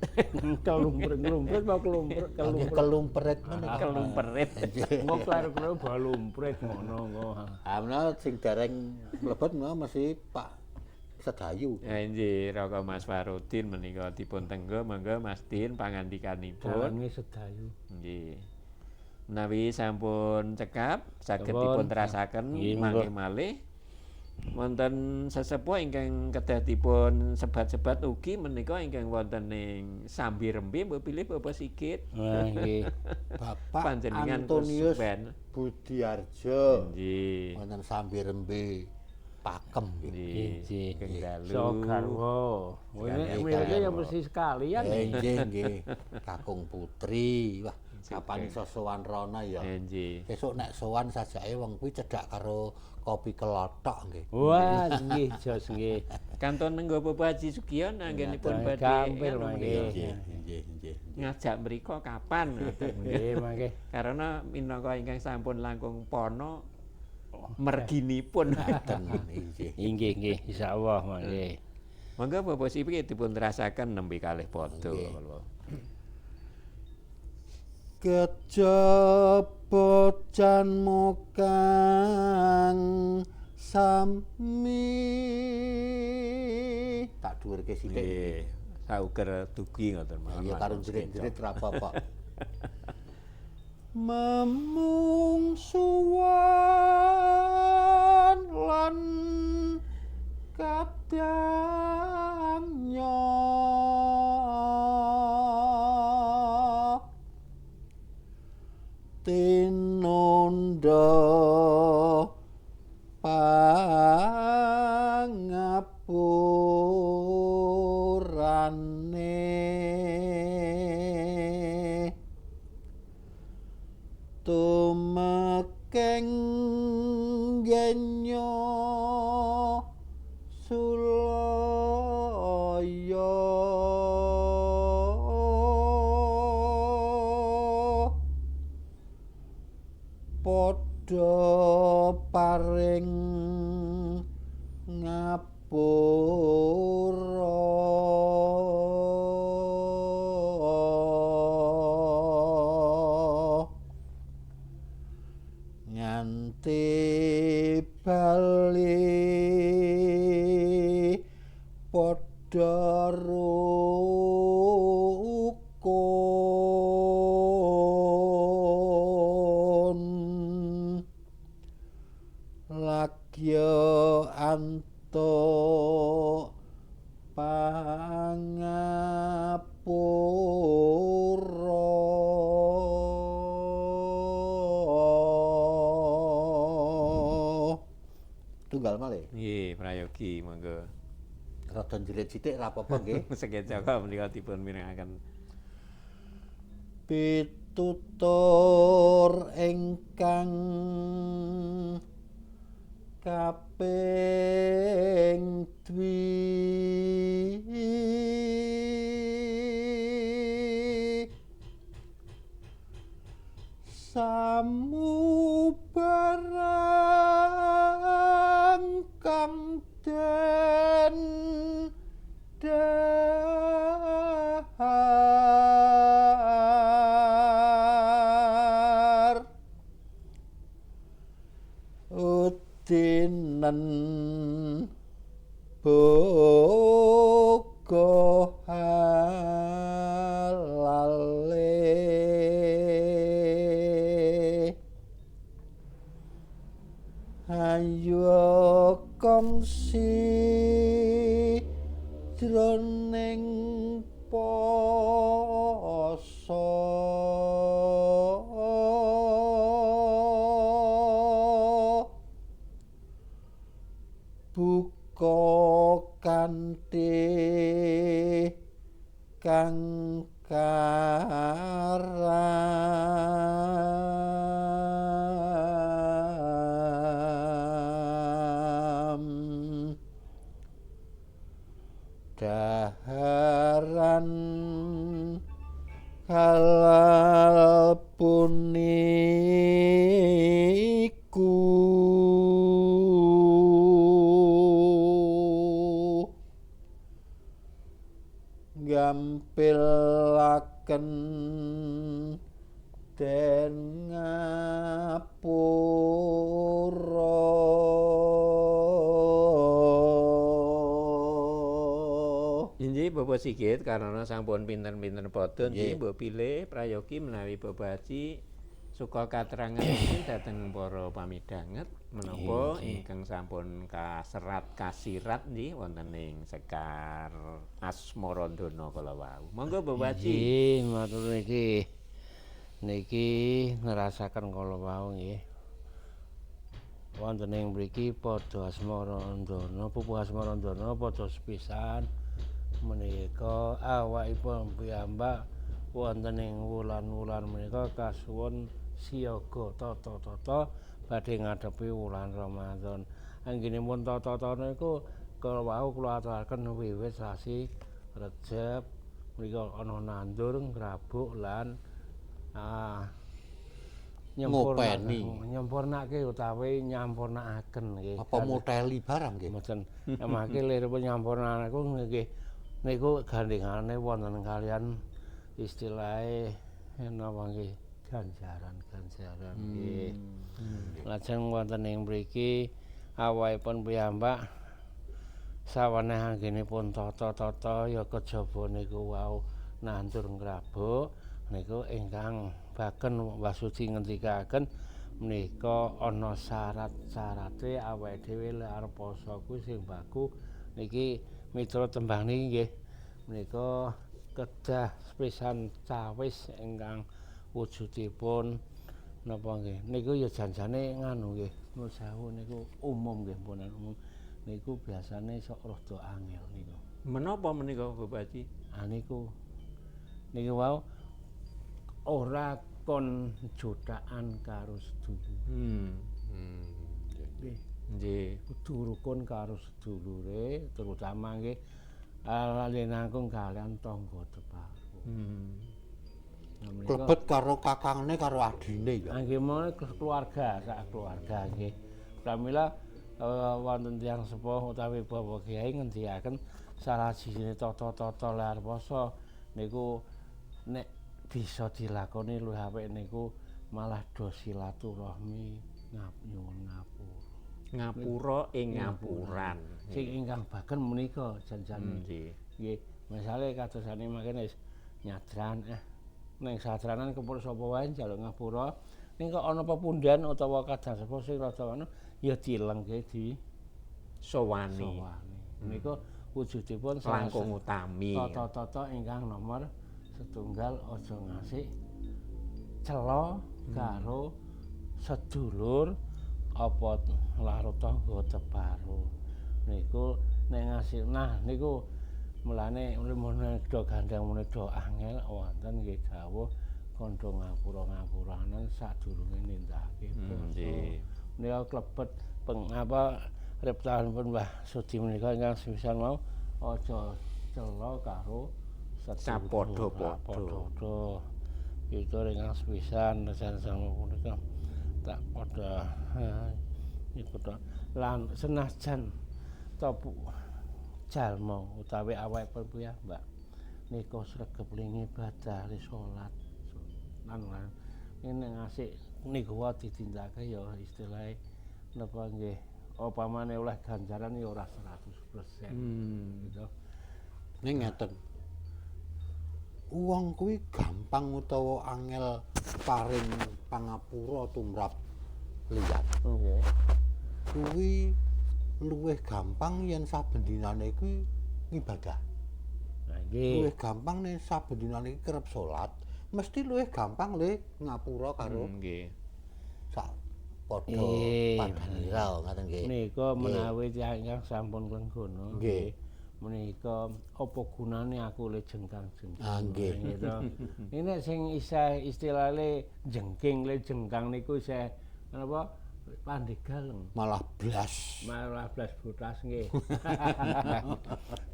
Kelumprit apa kelumprit? Kelumprit menika. Kelumprit. Engko kleru-kleru balumprit ngono engko. Ah menawa sing dereng mlebet menawa mesti Pak Sedayu. Nggih, Raka Mas Farudin menika dipun tenggo monggo Mas Din pangandikanipun. Dalange Sedayu. Nggih. Menawi sampun cekap saged dipun terasaken mangke malih. Wonten sesepuh ingkang kedah dipun sebat-sebat ugi menika ingkang wonten ing Sambirembe mbok pilih Bapak Sigit. Nggih. Bapak Antonius Budiarjo. Nggih. Wonten Sambirembe. Pakem nggih. Nggih. Sugeng dalu. So garwa. Ini miripnya ya mesti sekalian. Nggih nggih. Kakung putri. Wah, kapan iso sowan rono ya? Nggih. Besok nek sowan sajake wong kuwi cedhak karo kopi kelothok nggih. Wah, nggih jos nggih. Kanton nenggo Bapak Haji Sugiyon anggenipun badhe Gampil anu mangke. menika. Nggih, nggih, nggih. Ngajak mriko kapan ngoten. Nggih mangke. Karena minangka ingkang sampun langkung pono merginipun. Ngaten nggih. Nggih nggih insyaallah mangke. Monggo Bapak Sipik dipun terasaken nembe kalih padha. Kejaba janma kang sami. Tak dhuwurke sithik. Nggih, sauger dugi ngoten mawon. Ya karo jerit-jerit ra apa-apa. Memungsuhan lan kadangnya tinunda pangapurane tumekeng genyo sulaya padha paring ngapura. Nganti bali padha rukun lagya antuk pangapura. Tunggal malih. Nggih, prayogi monggo. Rada jerit sithik ra apa-apa nggih. Sekeca menika dipun mirengaken. Pitutur ingkang kaping dwi samubarang kang den dahar udinen boga halale ayo kongsi jroning poso buka kanthi kang karam daharan halal puniku gampilaken den ngapura. Inggih Bapak Sigit karena sampun pinten-pinten padha nggih mbok pilih prayogi menawi Bapak Haji suka katerangan mungkin dhateng para pamidhanget menapa ingkang sampun kaserat kasirat nggih wonten ing Sekar Asmarandana kala wau. Monggo Bapak Haji. Nggih, matur niki. Niki nerasaken kala wau nggih. Wonten ing mriki padha asmarandana, pupuh asmarandana padha sepisan menika awakipun piyambak wonten ing wulan-wulan menika kasuwun siaga tata-tata badhe ngadepi wulan Ramadan. Anggenipun tata-tata niku kala wau kula aturaken wiwit sasi Rejeb menika ana nandur, ngrabuk lan ngopeni, nyempurnake utawi nyampurnakaken nggih. Apa moteli barang nggih? Mboten. Mangke liripun nyampurnakaken nggih niku gandhengane wonten kalian istilahe napa nggih ganjaran-ganjaran nggih. Lajeng wonten ing mriki awakipun piyambak saweneh anggenipun tata-tata ya kejaba niku wau nandur ngrabuk niku ingkang baken Wasudi ngendikaken menika ana syarat-syarate awake dhewe lek arep poso kuwi sing baku niki mitra tembang niki nggih menika kedah sepisan cawis ingkang wujudipun napa nggih niku ya janjane nganu nggih nuwun sewu niku umum nggih punan umum niku biasane sok rada angel niku. Menapa menika Bapak Haji? Ah niku niku wau ora kon jutaan karo sedulur. Nggih. Nggih. Kudu rukun karo sedulure, terutama nggih linangkung kalian tangga teparo. Klebet karo kakangne karo adine ya. Nggih monggo keluarga, sak keluarga nggih. Pramila wonten tiyang sepuh utawi bapak kiai ngendikaken salah sijine tata-tata lar poso niku nek bisa dilakoni luwih apik niku malah do silaturahmi nyuwun ngapura. Ngapura ing ngapuran. Sing ingkang baken menika jan-jane. Nggih. Nggih, misale kadosane mangkene wis nyadran ning sadranan kepur sapa wae njaluk ngapura. Ning kok ana pepundhen utawa kadang sepuh sing rada anu ya dilengke di sowani. Menika wujudipun langkung utami. Tata-tata ingkang nomor setunggal aja ngasih cela karo sedulur apa laro tangga teparo. Niku nek ngasih nah niku mulane mun do gandeng mun do angel wonten nggih dawuh kandha ngapura-ngapuranan sadurunge nindakake poso. Menika klebet apa riptahanipun Mbah Sudi menika ingkang sepisan mau aja cela karo sapadha-padha. Itu ingkang sepisan sama punika tak padha niku lan senajan topu jalma utawi awake piyambak niku sregep ibadah salat lan nek ngasih niku wae ditindakake ya istilahé napa nggih upamane oleh ganjaran ya ora 100%. Gitu. Ning ngeten. Wong kuwi gampang utawa angel paring pangapura tumrap liyan. Nggih. Kuwi luwih gampang yen saben dinane kuwi ngibadah. Lah nggih. Luwih gampang nek saben dinane iki kerep salat, mesti luwih gampang le ngapura karo nggih. Sak padha padanira ngaten nggih. Menika menawi tiyang ingkang sampun lenggana nggih. Menika apa gunane aku le jengkang-jengking. Ah nggih. Ini sing isih istilahé jengking le jengkang niku isih napa pandegaleng. Malah blas. Malah blas butas nggih.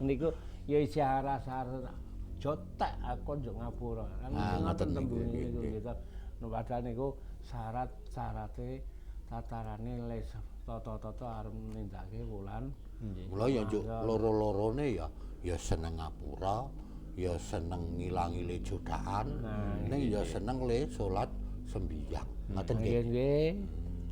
Niku ya isih arah-arah jotek aku njuk ngapura. Kan ngoten tembunge niku gitu. Padahal niku syarat-syarate tatarane le tata-tata arep nindakake wulan. Mula ya njuk loro-lorone ya ya seneng ngapura, ya seneng ngilangi le jodaan, ning ya seneng le salat sembihyang. Ngoten nggih.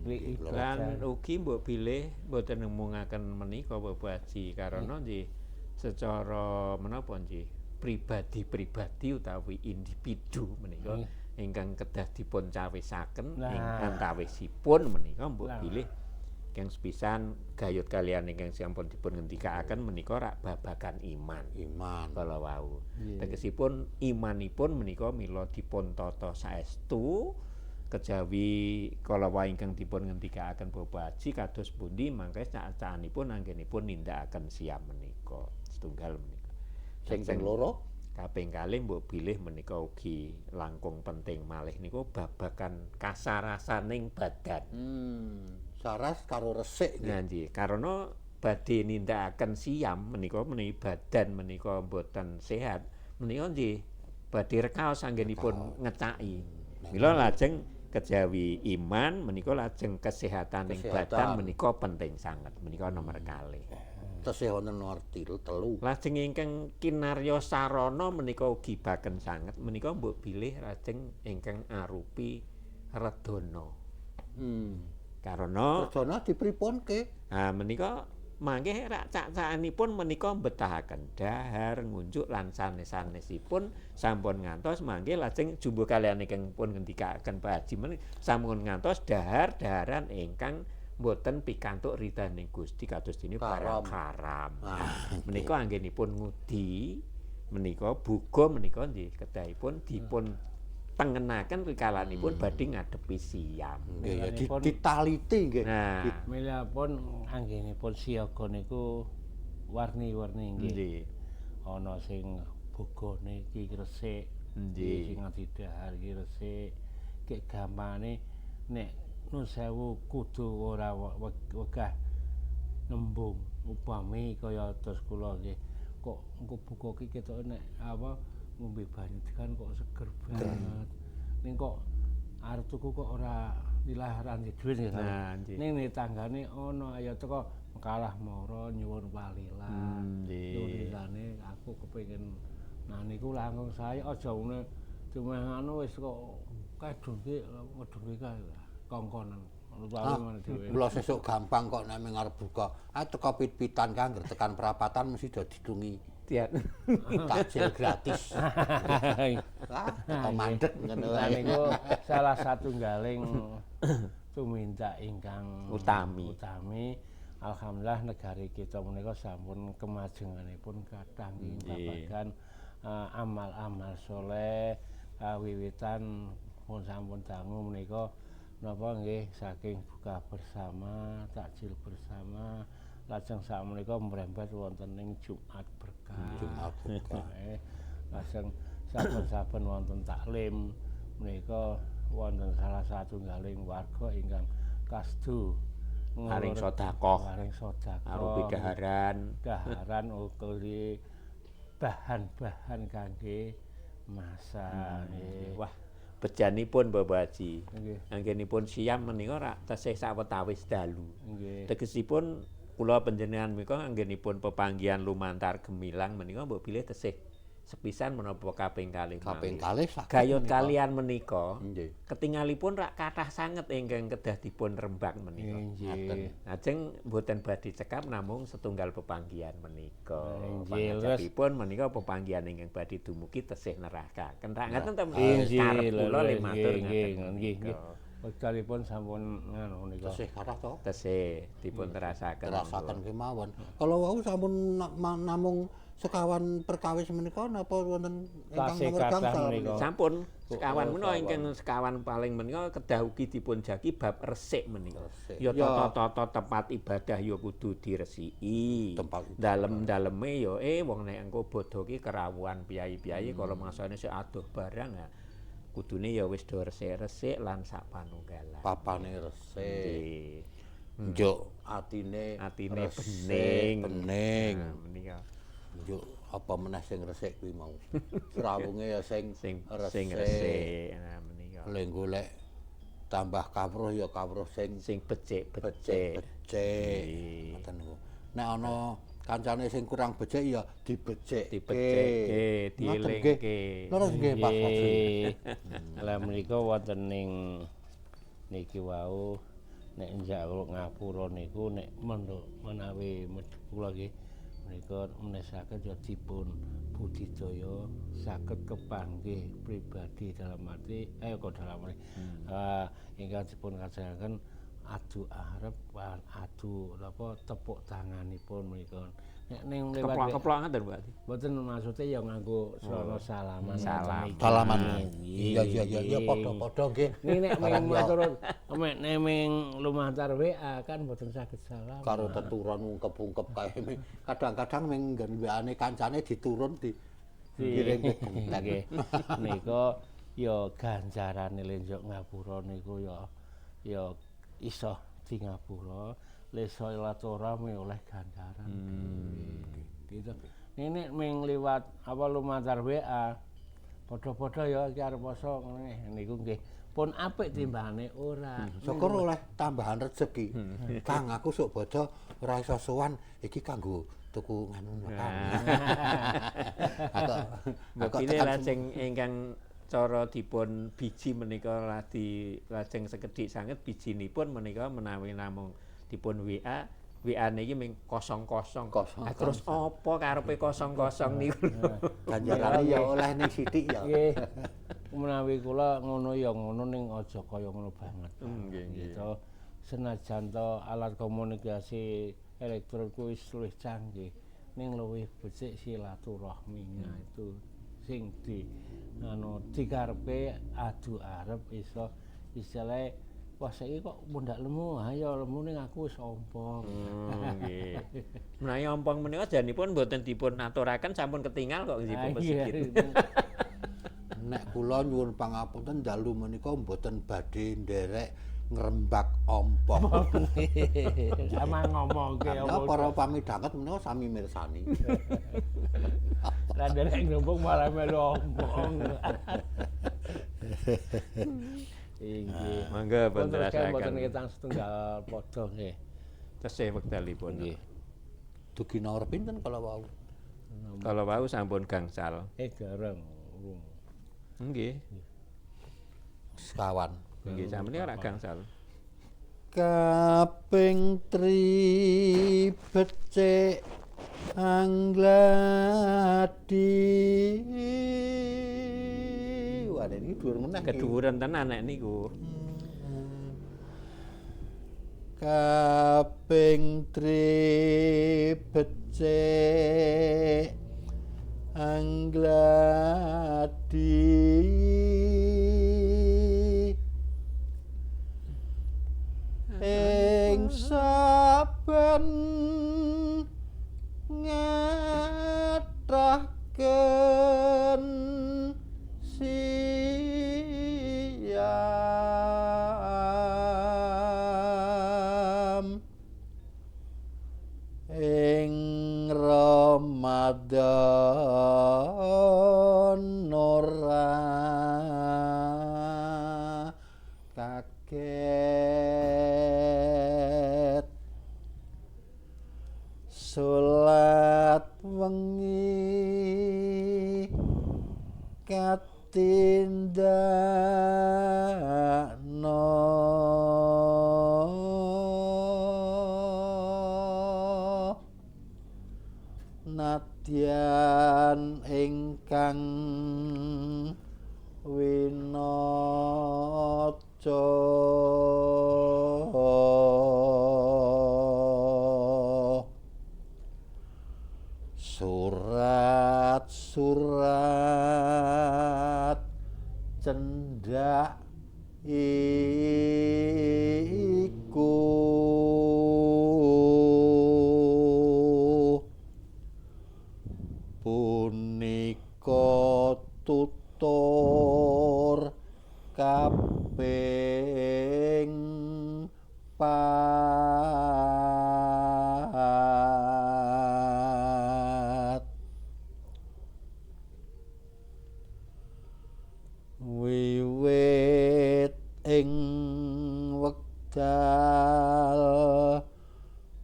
Nggih. Lan ugi mbok bilih mboten nemungaken menika Bapak Haji karena nggih secara menapa nggih pribadi-pribadi utawi individu menika ingkang kedah dipun cawisaken ing antawisipun menika mbok bilih ingkang sepisan gayut kalian ingkang sampun dipun ngendikaaken menika rak babagan iman. Iman. Kala wau. Tegesipun imanipun menika mila dipun tata saestu Kejawi kala wau ingkang dipun ngendikaaken Bapak Haji kados pundi mangke cak-cakanipun anggenipun nindakaken siam menika. Setunggal menika. Sing ping loro, kaping kalih mbok bilih menika ugi langkung penting malih niku babagan kasarasaning badan. Saras karo resik nggih. Nah, nggih, karena badhe nindakaken siam menika menawi badan menika mboten sehat, menika nggih badhe rekaos anggenipun ngecaki. Mila lajeng kejawi iman menika lajeng kesehataning badan menika penting sanget. Menika nomor kalih. Tesih wonten nomor 3. Lajeng ingkang kinarya sarana menika ugi baken sanget menika mbok bilih lajeng ingkang arupi redana. Karena redana dipripunke? Ha menika mangke rak cak-cakanipun menika mbetahaken dahar ngunjuk lan sanes-sanesipun sampun ngantos mangke lajeng jumbuh kaliyan ingkang pun ngendikaken Pak Haji menika sampun ngantos dahar-daharan ingkang mboten pikantuk ridhaning Gusti kados dene barang haram. Menika anggenipun ngudi menika buga menika nggih kedahipun dipun tengenaken rikalanipun badhe ngadepi siam. Nggih ya ditaliti nggih. Nah, milihipun anggenipun siaga niku warni-warni nggih. Nggih. Ana sing bugane iki resik, nggih, sing nganti dahar iki resik. Kek gampangane nek nun sewu kudu ora wegah nembung upami kaya terus kula nggih kok engko buka iki ketoke nek apa ngombe banyu kan kok seger banget. Ning kok arep tuku kok ora nilah ora ndek dhuwit nggih. Ning nek tanggane ana ayo teko kalah mara nyuwun walilah. Nulisane aku kepengin nah niku langkung sae aja ngene cuma anu wis kok kadungke medhunke kae kongkonan. Kula sesuk gampang kok nek arep buka. Ah teko pit-pitan kang anggere tekan perapatan mesti do ditungi. Takjil gratis. Ah, teko mandek ngono wae. Niku salah satunggaling tumindak ingkang utami. Alhamdulillah negari kita menika sampun kemajenganipun kathah nggih babagan amal-amal soleh wiwitan pun sampun dangu menika napa nggih saking buka bersama, takjil bersama, lajeng sakmenika mrembet wonten ing Jumat berkah. Jumat berkah. Lajeng saben-saben wonten taklim menika wonten salah satunggaling warga ingkang kasdu paring sedekah, arupi daharan ugi bahan-bahan kangge masak. Wah, bejanipun Bapak Haji. Anggenipun siam menika rak tesih sawetawis dalu. Tegesipun kula panjenengan menika anggenipun pepanggihan lumantar gemilang menika mbok bilih tesih sepisan menapa kaping kalih. Kaping kalih gayut kalian menika ketingalipun rak kathah sanget ingkang kedah dipun rembak menika. Lajeng mboten badhe cekap namung setunggal pepanggihan menika. Pangajapipun menika pepanggihan ingkang badhe dumugi tesih nerakaken. Rak ngaten to karep kula le matur ngaten. Nggih. Wektalipun sampun ngono nika. Tesih kathah to? Tesih dipun terasaken. Terasaken kemawon. Kalau wau sampun namung sekawan perkawis menika napa wonten ingkang nomor gangsal menika? Sampun sekawan menika ingkang sekawan paling menika kedah ugi dipun jagi bab resik menika. Ya tata-tata tempat ibadah ya kudu diresiki. Dalem-daleme ya wong nek engko bodho ki kerawuhan piyai-piyai kala mangsane sik adoh barang ha. Kudune ya wis do resik-resik lan sak panunggalan. Papane resik. Njuk atine bening. Bening. Menika. Njuk apa meneh sing resik kuwi mau. Srawunge ya sing resik. Nah menika. Le golek tambah kawruh ya kawruh sing becik-becik. Becik. Ngoten niku. Nek ana kancane sing kurang becik ya dibecikke. Dibecikke, dielingke. Leres nggih Pak Fajri. Lah menika wonten ing niki wau nek njaluk ngapura niku nek menawi kula nggih menika menesake ya dipun budidaya saged kepanggih pribadi dalam arti kok dalam arti ingkang dipun kajengaken adu arep adu napa tepuk tanganipun menika Nek ning lewat Keplok-keplok ngoten Bu Ati. Mboten maksude ya nganggo srana salaman. Salam. Salaman. Iya iya iya iya padha-padha nggih. Ini nek Barang ming ya matur nek ming lumantar WA kan mboten saged salam. Karo teturon ungkep-ungkep kae. Kadang-kadang ming nggen WA-ne kancane diturun di dikirim ke genteng. Nggih. Nika ya ganjarane lenjok ngapura niku ya ya iso di ngapura, le salat ora oleh ganjaran. Gitu. Ini ming liwat apa lumantar WA padha-padha ya iki arep poso ngene niku nggih pun apik timbangane ora. Syukur oleh tambahan rezeki. Kang aku sok bojo ora iso sowan iki kanggo tuku nganu Kang. Mbok pilih lajeng ingkang cara dipun biji menika ladi lajeng sekedhik sanget bijinipun menika menawi namung dipun WA WA niki ming 00. Ah, terus apa karepe 00 niku lho. Ganjarane ya oleh ning sithik ya. Nggih. Menawi kula ngono ya ngono ning aja kaya ngono banget. Nggih nggih. Gitu. Senajan to alat komunikasi elektron kuwi wis luwih canggih ning luwih becik silaturahmi itu sing di anu dikarepe adu arep iso istilahé wah saiki kok mundak lemu, ayo lemu ning aku wis ompong. Nggih. Menawi ompong menika janipun mboten dipun aturaken sampun ketingal kok nggih Ah, Bapak iya. Sigit. Nek kula nyuwun pangapunten dalu menika mboten badhe nderek ngrembak ompong. Sama ngomongke Karena para pamidhanget menika sami mirsani. Lah nderek ngrembug malah melu ompong. Inggih. Mangga pun Pun terus kae mboten terasaken. ketang setunggal padha nggih. Tesih wekdalipun. Nggih. Dugi nomor pinten kala wau? Kalau wau sampun gangsal. Dereng urung. Nggih. Sekawan. Nggih, sampeyan ora gangsal. Kaping tri becik anggladi. Wah, ini dhuwur meneh iki. Keduwuran tenan nek niku. Kaping tri becik anggladi ing saben ngatahken siam ing Ramadan ora kaget salat wengi katindakno nadyan ingkang winaca surat-surat cendhak iku punika tutur kaping pat wiwit ing wekdal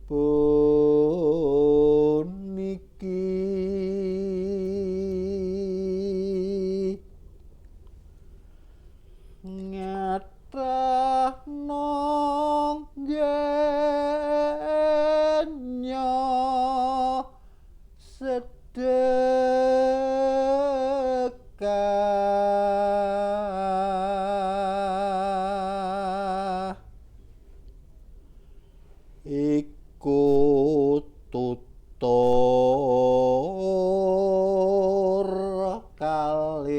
puniki ngatahno genya sedekah iku tutur kalimane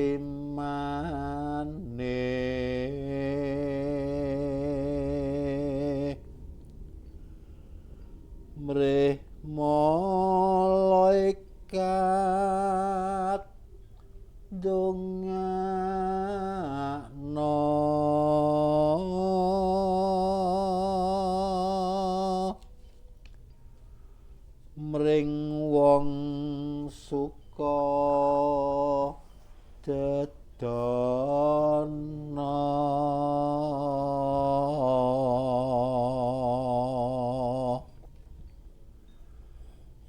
mrih malaikat dongakno mring wong suka dedana.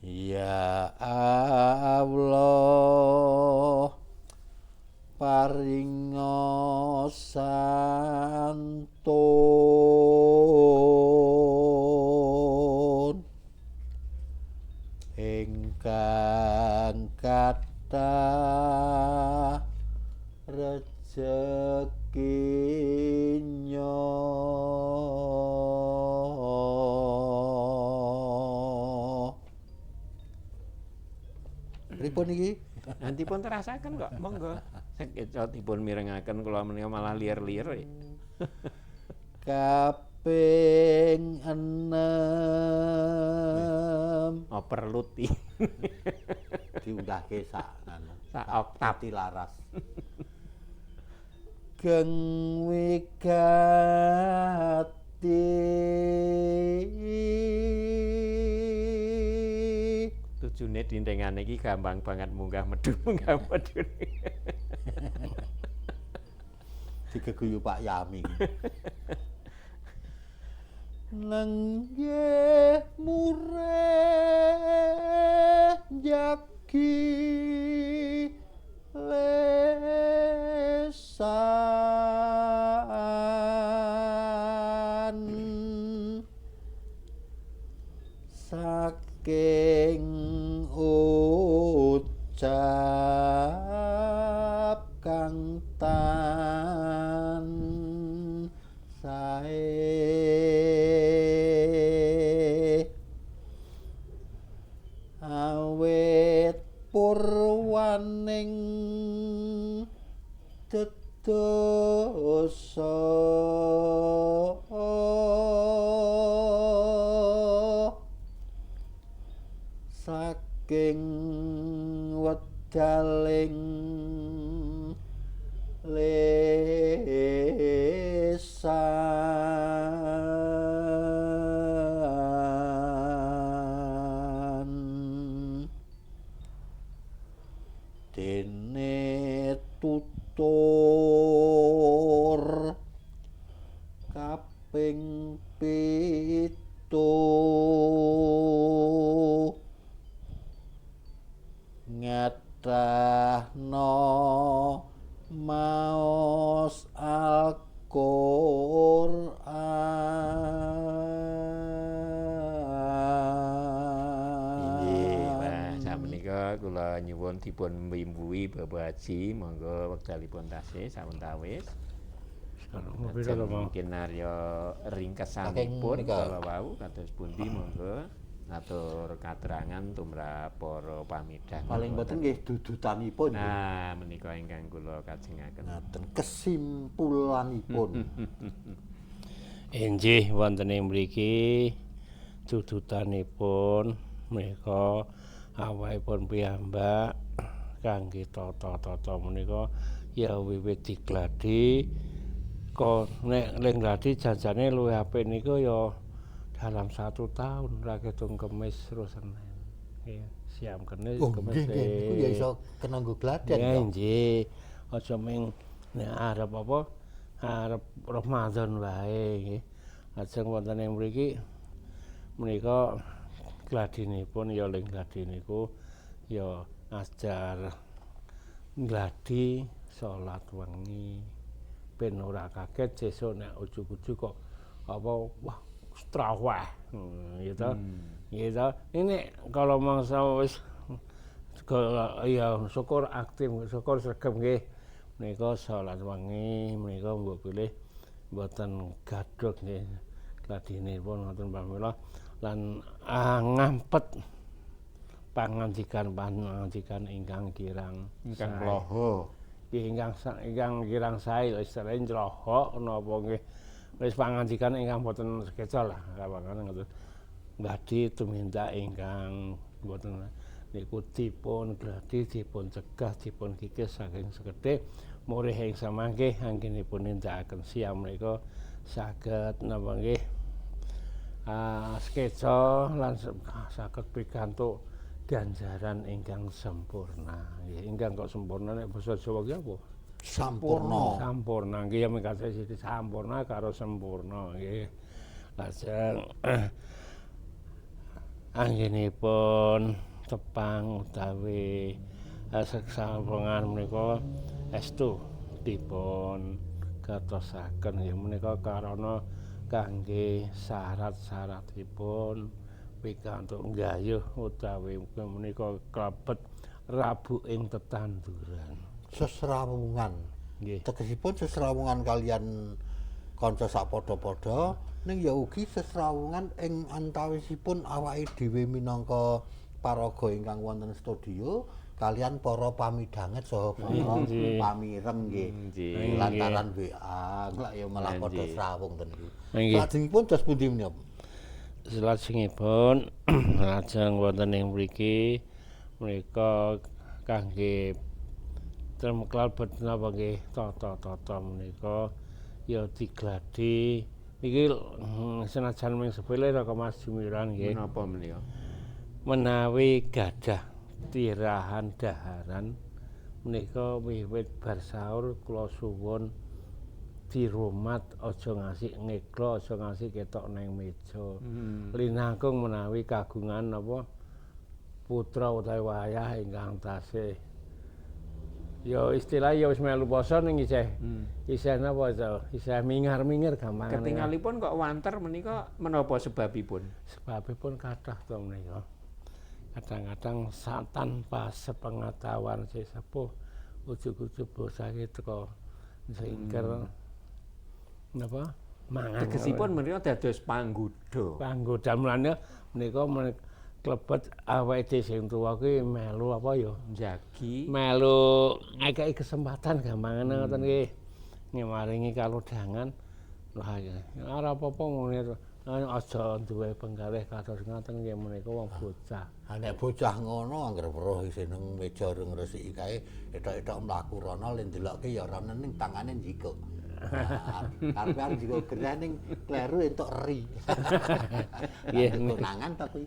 Ya Allah paringa santun ingkang kathah rezekinya. Pripun iki? Nanti pun terasaken kok, monggo. Sakeca dipun mirengaken kula menika malah liar-liar. Kaping 6 overload iki. Diundahke sak anu, sak oktav laras. Geng wigati tujune dintengane iki gampang banget munggah medhun munggah medhun. Digeguyu Pak Yami. Nenggih mureh jagi lesan saking ucap kang tan sae awit purwaning dedosa saking wedaling lesan dene tutur kaping 7 ngetahno maos Al-Qur'an. Inggih, Pak, sakmenika kula nyuwun dipun wimbuhi Bapak Haji, monggo wekdalipun tasih sawetawis. Mungkin arya ringkesanipun kala wau kados pundi monggo atur katerangan tumrap para pamidhang. Paling boten nggih dudutanipun. Nah, menika ingkang kula kajengaken. Ngaten kesimpulanipun. Inggih wonten ing mriki dudutanipun menika awakipun piyambak kangge tata-tata menika ya wiwit digladi kok nek ling gladi janjane luwih apik niku ya dalam 1 tahun ra ketung kemis terus Senin. Nggih, siam kemis oh, kemis. Nggih, niku ya iso kena nggo gladen to. Nggih, aja ming nek arep apa arep Ramadan wae nggih. Lajeng wonten ing mriki menika gladinipun ya ling gladi niku ya ajar gladi salat wengi. Ben ora kaget sesuk nek ujug-ujug kok apa wah traweh gitu. Gitu. Ini kalau mangsa wis ya syukur aktif, syukur sregep nggih. Menika salat wengi, menika mbok pilih mboten gadhog nggih. Gladinipun ngoten pamila lan ngampet Pangandikan-pangandikan ingkang kirang ingkang loho. Nggih, ingkang ingkang kirang sae istilahé njrohok napa nggih wis pangandikan ingkang boten sekeca lah kawangan ngoten. Gladi tumindak ingkang boten niku dipun gladi, dipun cegah, dipun kikis saking sekedhik murih ing samangke anggenipun nindakaken siam menika saged napa nggih sekeca lan saged pikantuk ganjaran ingkang sempurna. Nggih, ingkang kok sempurna nek basa Jawa ki apa? Sampurna. Sampurna nggih ya mengkase sithik sampurna karo sempurna nggih. Lajeng anggenipun tepang utawi seksampungan menika estu dipun gatosaken nggih menika karana kangge syarat-syaratipun pikantuk nggayuh utawi menika klebet rabu ing tetanduran. Sesrawungan. Nggih. Tegesipun sesrawungan kalian kanca sak padha-padha ning ya ugi sesrawungan ing antawisipun awake dhewe minangka paraga ingkang wonten studio kalian para pamidhanget saha para pamireng nggih. Lantaran WA lak ya malah padha srawung ten niku. Salajengipun dos pundi menika? Salajengipun lajeng wonten ing mriki menika kangge klebet napa nggih tata-tata menika ya digladi niki senajan ming sepele Raka Mas Jumiran nggih. Menapa menika? Menawi gadah tirahan daharan menika wiwit bar sahur kula suwun dirumat aja ngasih ngeklo aja ngasih ketok neng meja. Linangkung menawi kagungan napa putra utawi wayah ingkang tasih ya istilah ya wis melu poso ning isih isih napa to isih mingar-mingar gampang. Ketingalipun kok wanter menika menapa sebabipun? Sebabipun kathah to menika. Kadang-kadang tanpa sepengetahuan si sepuh ujug-ujug bocah iki teko jengker napa mangan. Tegesipun menika dados panggoda. Panggoda mulane menika klebet awake dhewe sing tuwa kuwi melu apa ya njagi melu ngekeki kesempatan gampangane ngoten nggih. Ngemaringi kalodhangan lha ora apa-apa ngene aja duwe penggalih kados ngoten nggih menika wong bocah. Ha nek bocah ngono anggere weruh isih nang meja ngresiki kae etok-etok mlaku rono le ndelokke ya ora ning tangane njikuk. Karepe arep njikuk gereh ning kleru entuk eri. Nggih konangan ta kuwi.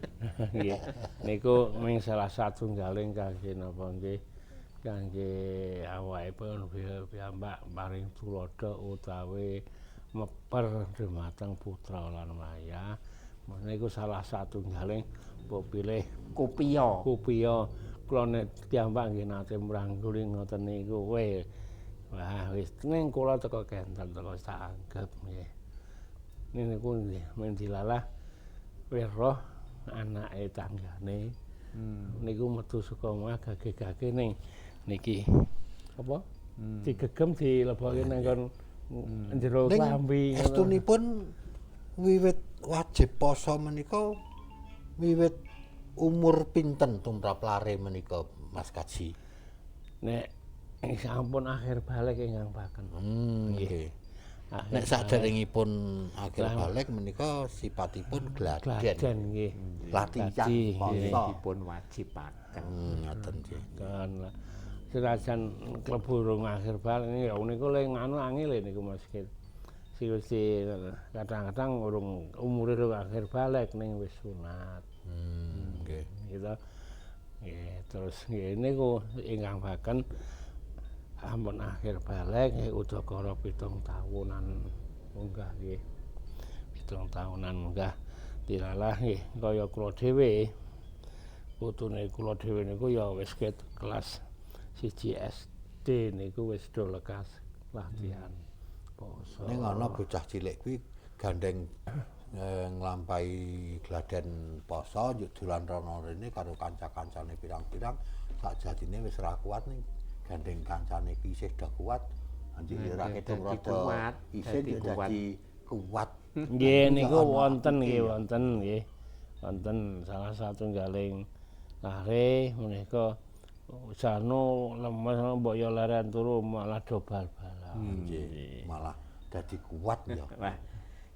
Nggih. Niku ming salah satunggaling kangge napa nggih kangge awakipun piyambak paring tuladha utawi meper dumateng putra lan wayah. Niku salah satunggaling mbok pilih kupiya. Kupiya kula nek piyambak nggih nate mrangguli ngoten niku kowe. Wah wis ning kula teko kenten teko tak anggep nggih. Niku nggih men dilalah weruh anake tanggane. Niku metu saka omah gage-gage ning niki apa? Digegem dilebokke nang kon njero klambi. Estunipun wiwit wajib poso menika wiwit umur pinten tumrap lare menika Mas Kaji? Nek sampun akhir balik ingkang baken. Nggih. Nek saderengipun akhir balik menika sipatipun gladen. Gladen nggih. Latihan poso dipun wajibaken. Ngoten nggih. Kan senajan klebu rung akhir balik ya niku le nganu angel niku Mas Kit. Si wis kadang-kadang urung umure rung akhir balik ning wis sunat. Nggih. Gitu. Nggih, terus nggih niku ingkang baken ampun akhir balik nggih udakara 7 tahunan munggah nggih. 7 tahunan munggah dilalah nggih kaya kula dhewe. Putune kula dhewe niku ya wis ket kelas 1 SD niku wis do lekas latihan poso. Ning ana bocah cilik kuwi gandeng nglampahi gladen poso njuk dolan rono rene karo kanca-kancane pirang-pirang sakjatine wis ora kuat ning gandeng kancane iki isih do kuat anjir ya ora ketung rada isih dadi kuat. Nggih niku wonten nggih wonten nggih. Wonten salah satunggaling Lare menika sano lemes mbok yo leren turu malah do bal-balan. Nggih, malah dadi kuat ya. Wah,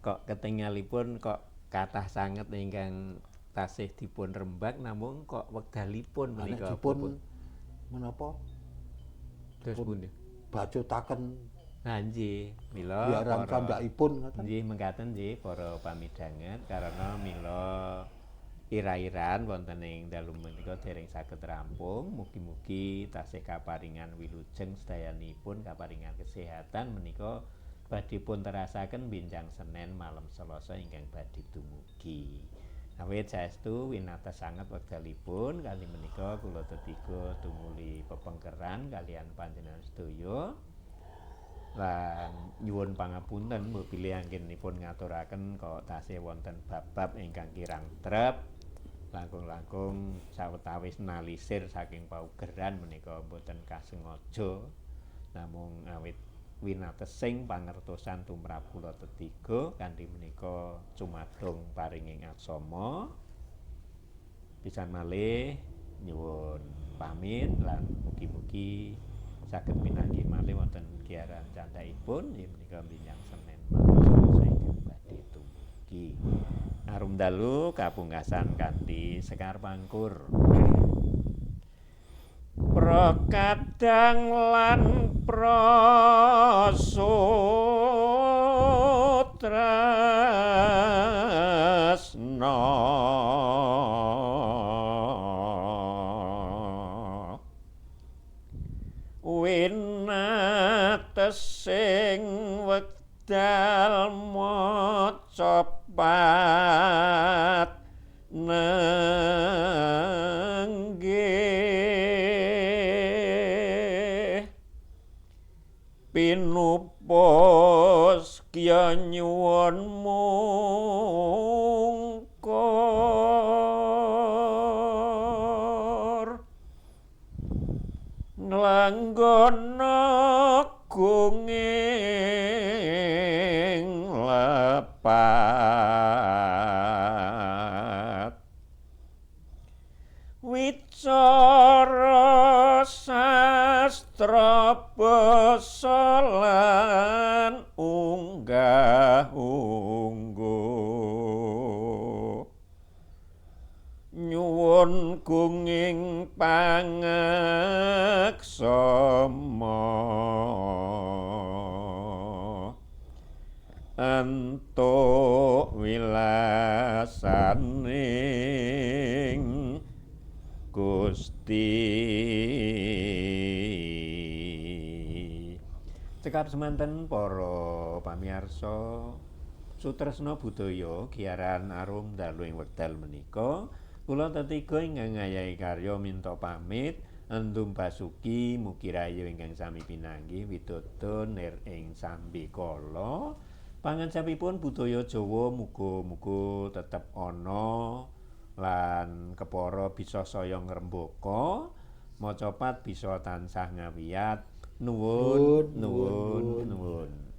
kok ketingalipun kok kathah sanget ingkang tasih dipun rembag namung kok wekdalipun menika dipun menapa? Terus pundi? Bacutaken. Nah nggih, mila biaran kandhakipun ngoten. Nggih mengkaten nggih para pamidhanget karena mila ira-iran wonten ing dalu menika dereng saged rampung. Mugi-mugi tasih kaparingan wilujeng sedayanipun kaparingan kesehatan menika badhe pun terasaken benjang Senin malam Selasa ingkang badhe dumugi. Awit saestu winates sanget wekdalipun kali menika kula tetiga tumuli pepengkeran kalian panjenengan sedaya. Lan nyuwun pangapunten mbok bilih anggenipun ngaturaken kok tasih wonten bab-bab ingkang kirang trep. Langkung-langkung sawetawis nalisir saking paugeran menika mboten kasengaja. Namung awit winatesing pangertosan tumrap kula tetiga kanthi menika cumadung paringing aksama. Pisan malih nyuwun pamit lan mugi-mugi saged pinanggih malih wonten giaran candhaipun inggih menika benjang Senin malam ingkang badhe dumugi. Arum dalu kapungkasan kanthi sekar pangkur. Prakadang lan prasutresna winatesing wekdal maca pat nenggih pinupos kya nyuwun mungkur nglanggana gunging lepat wicara sastra basa lan unggah ungguh nyuwun gunging pangaksama entuk wilasaning Gusti. Cekap semanten para pamirsa sutresna budaya giaran arum dalu ing wekdal menika kula tetiga ingkang ngayahi karya minta pamit endum basuki mugi rahayu ingkang sami pinanggih widodo nir ing sambikala pangajapipun budaya Jawa muga-muga tetep ana lan kepara bisa saya ngrembaka macapat bisa tansah ngawiyat. Nuwun nuwun nuwun.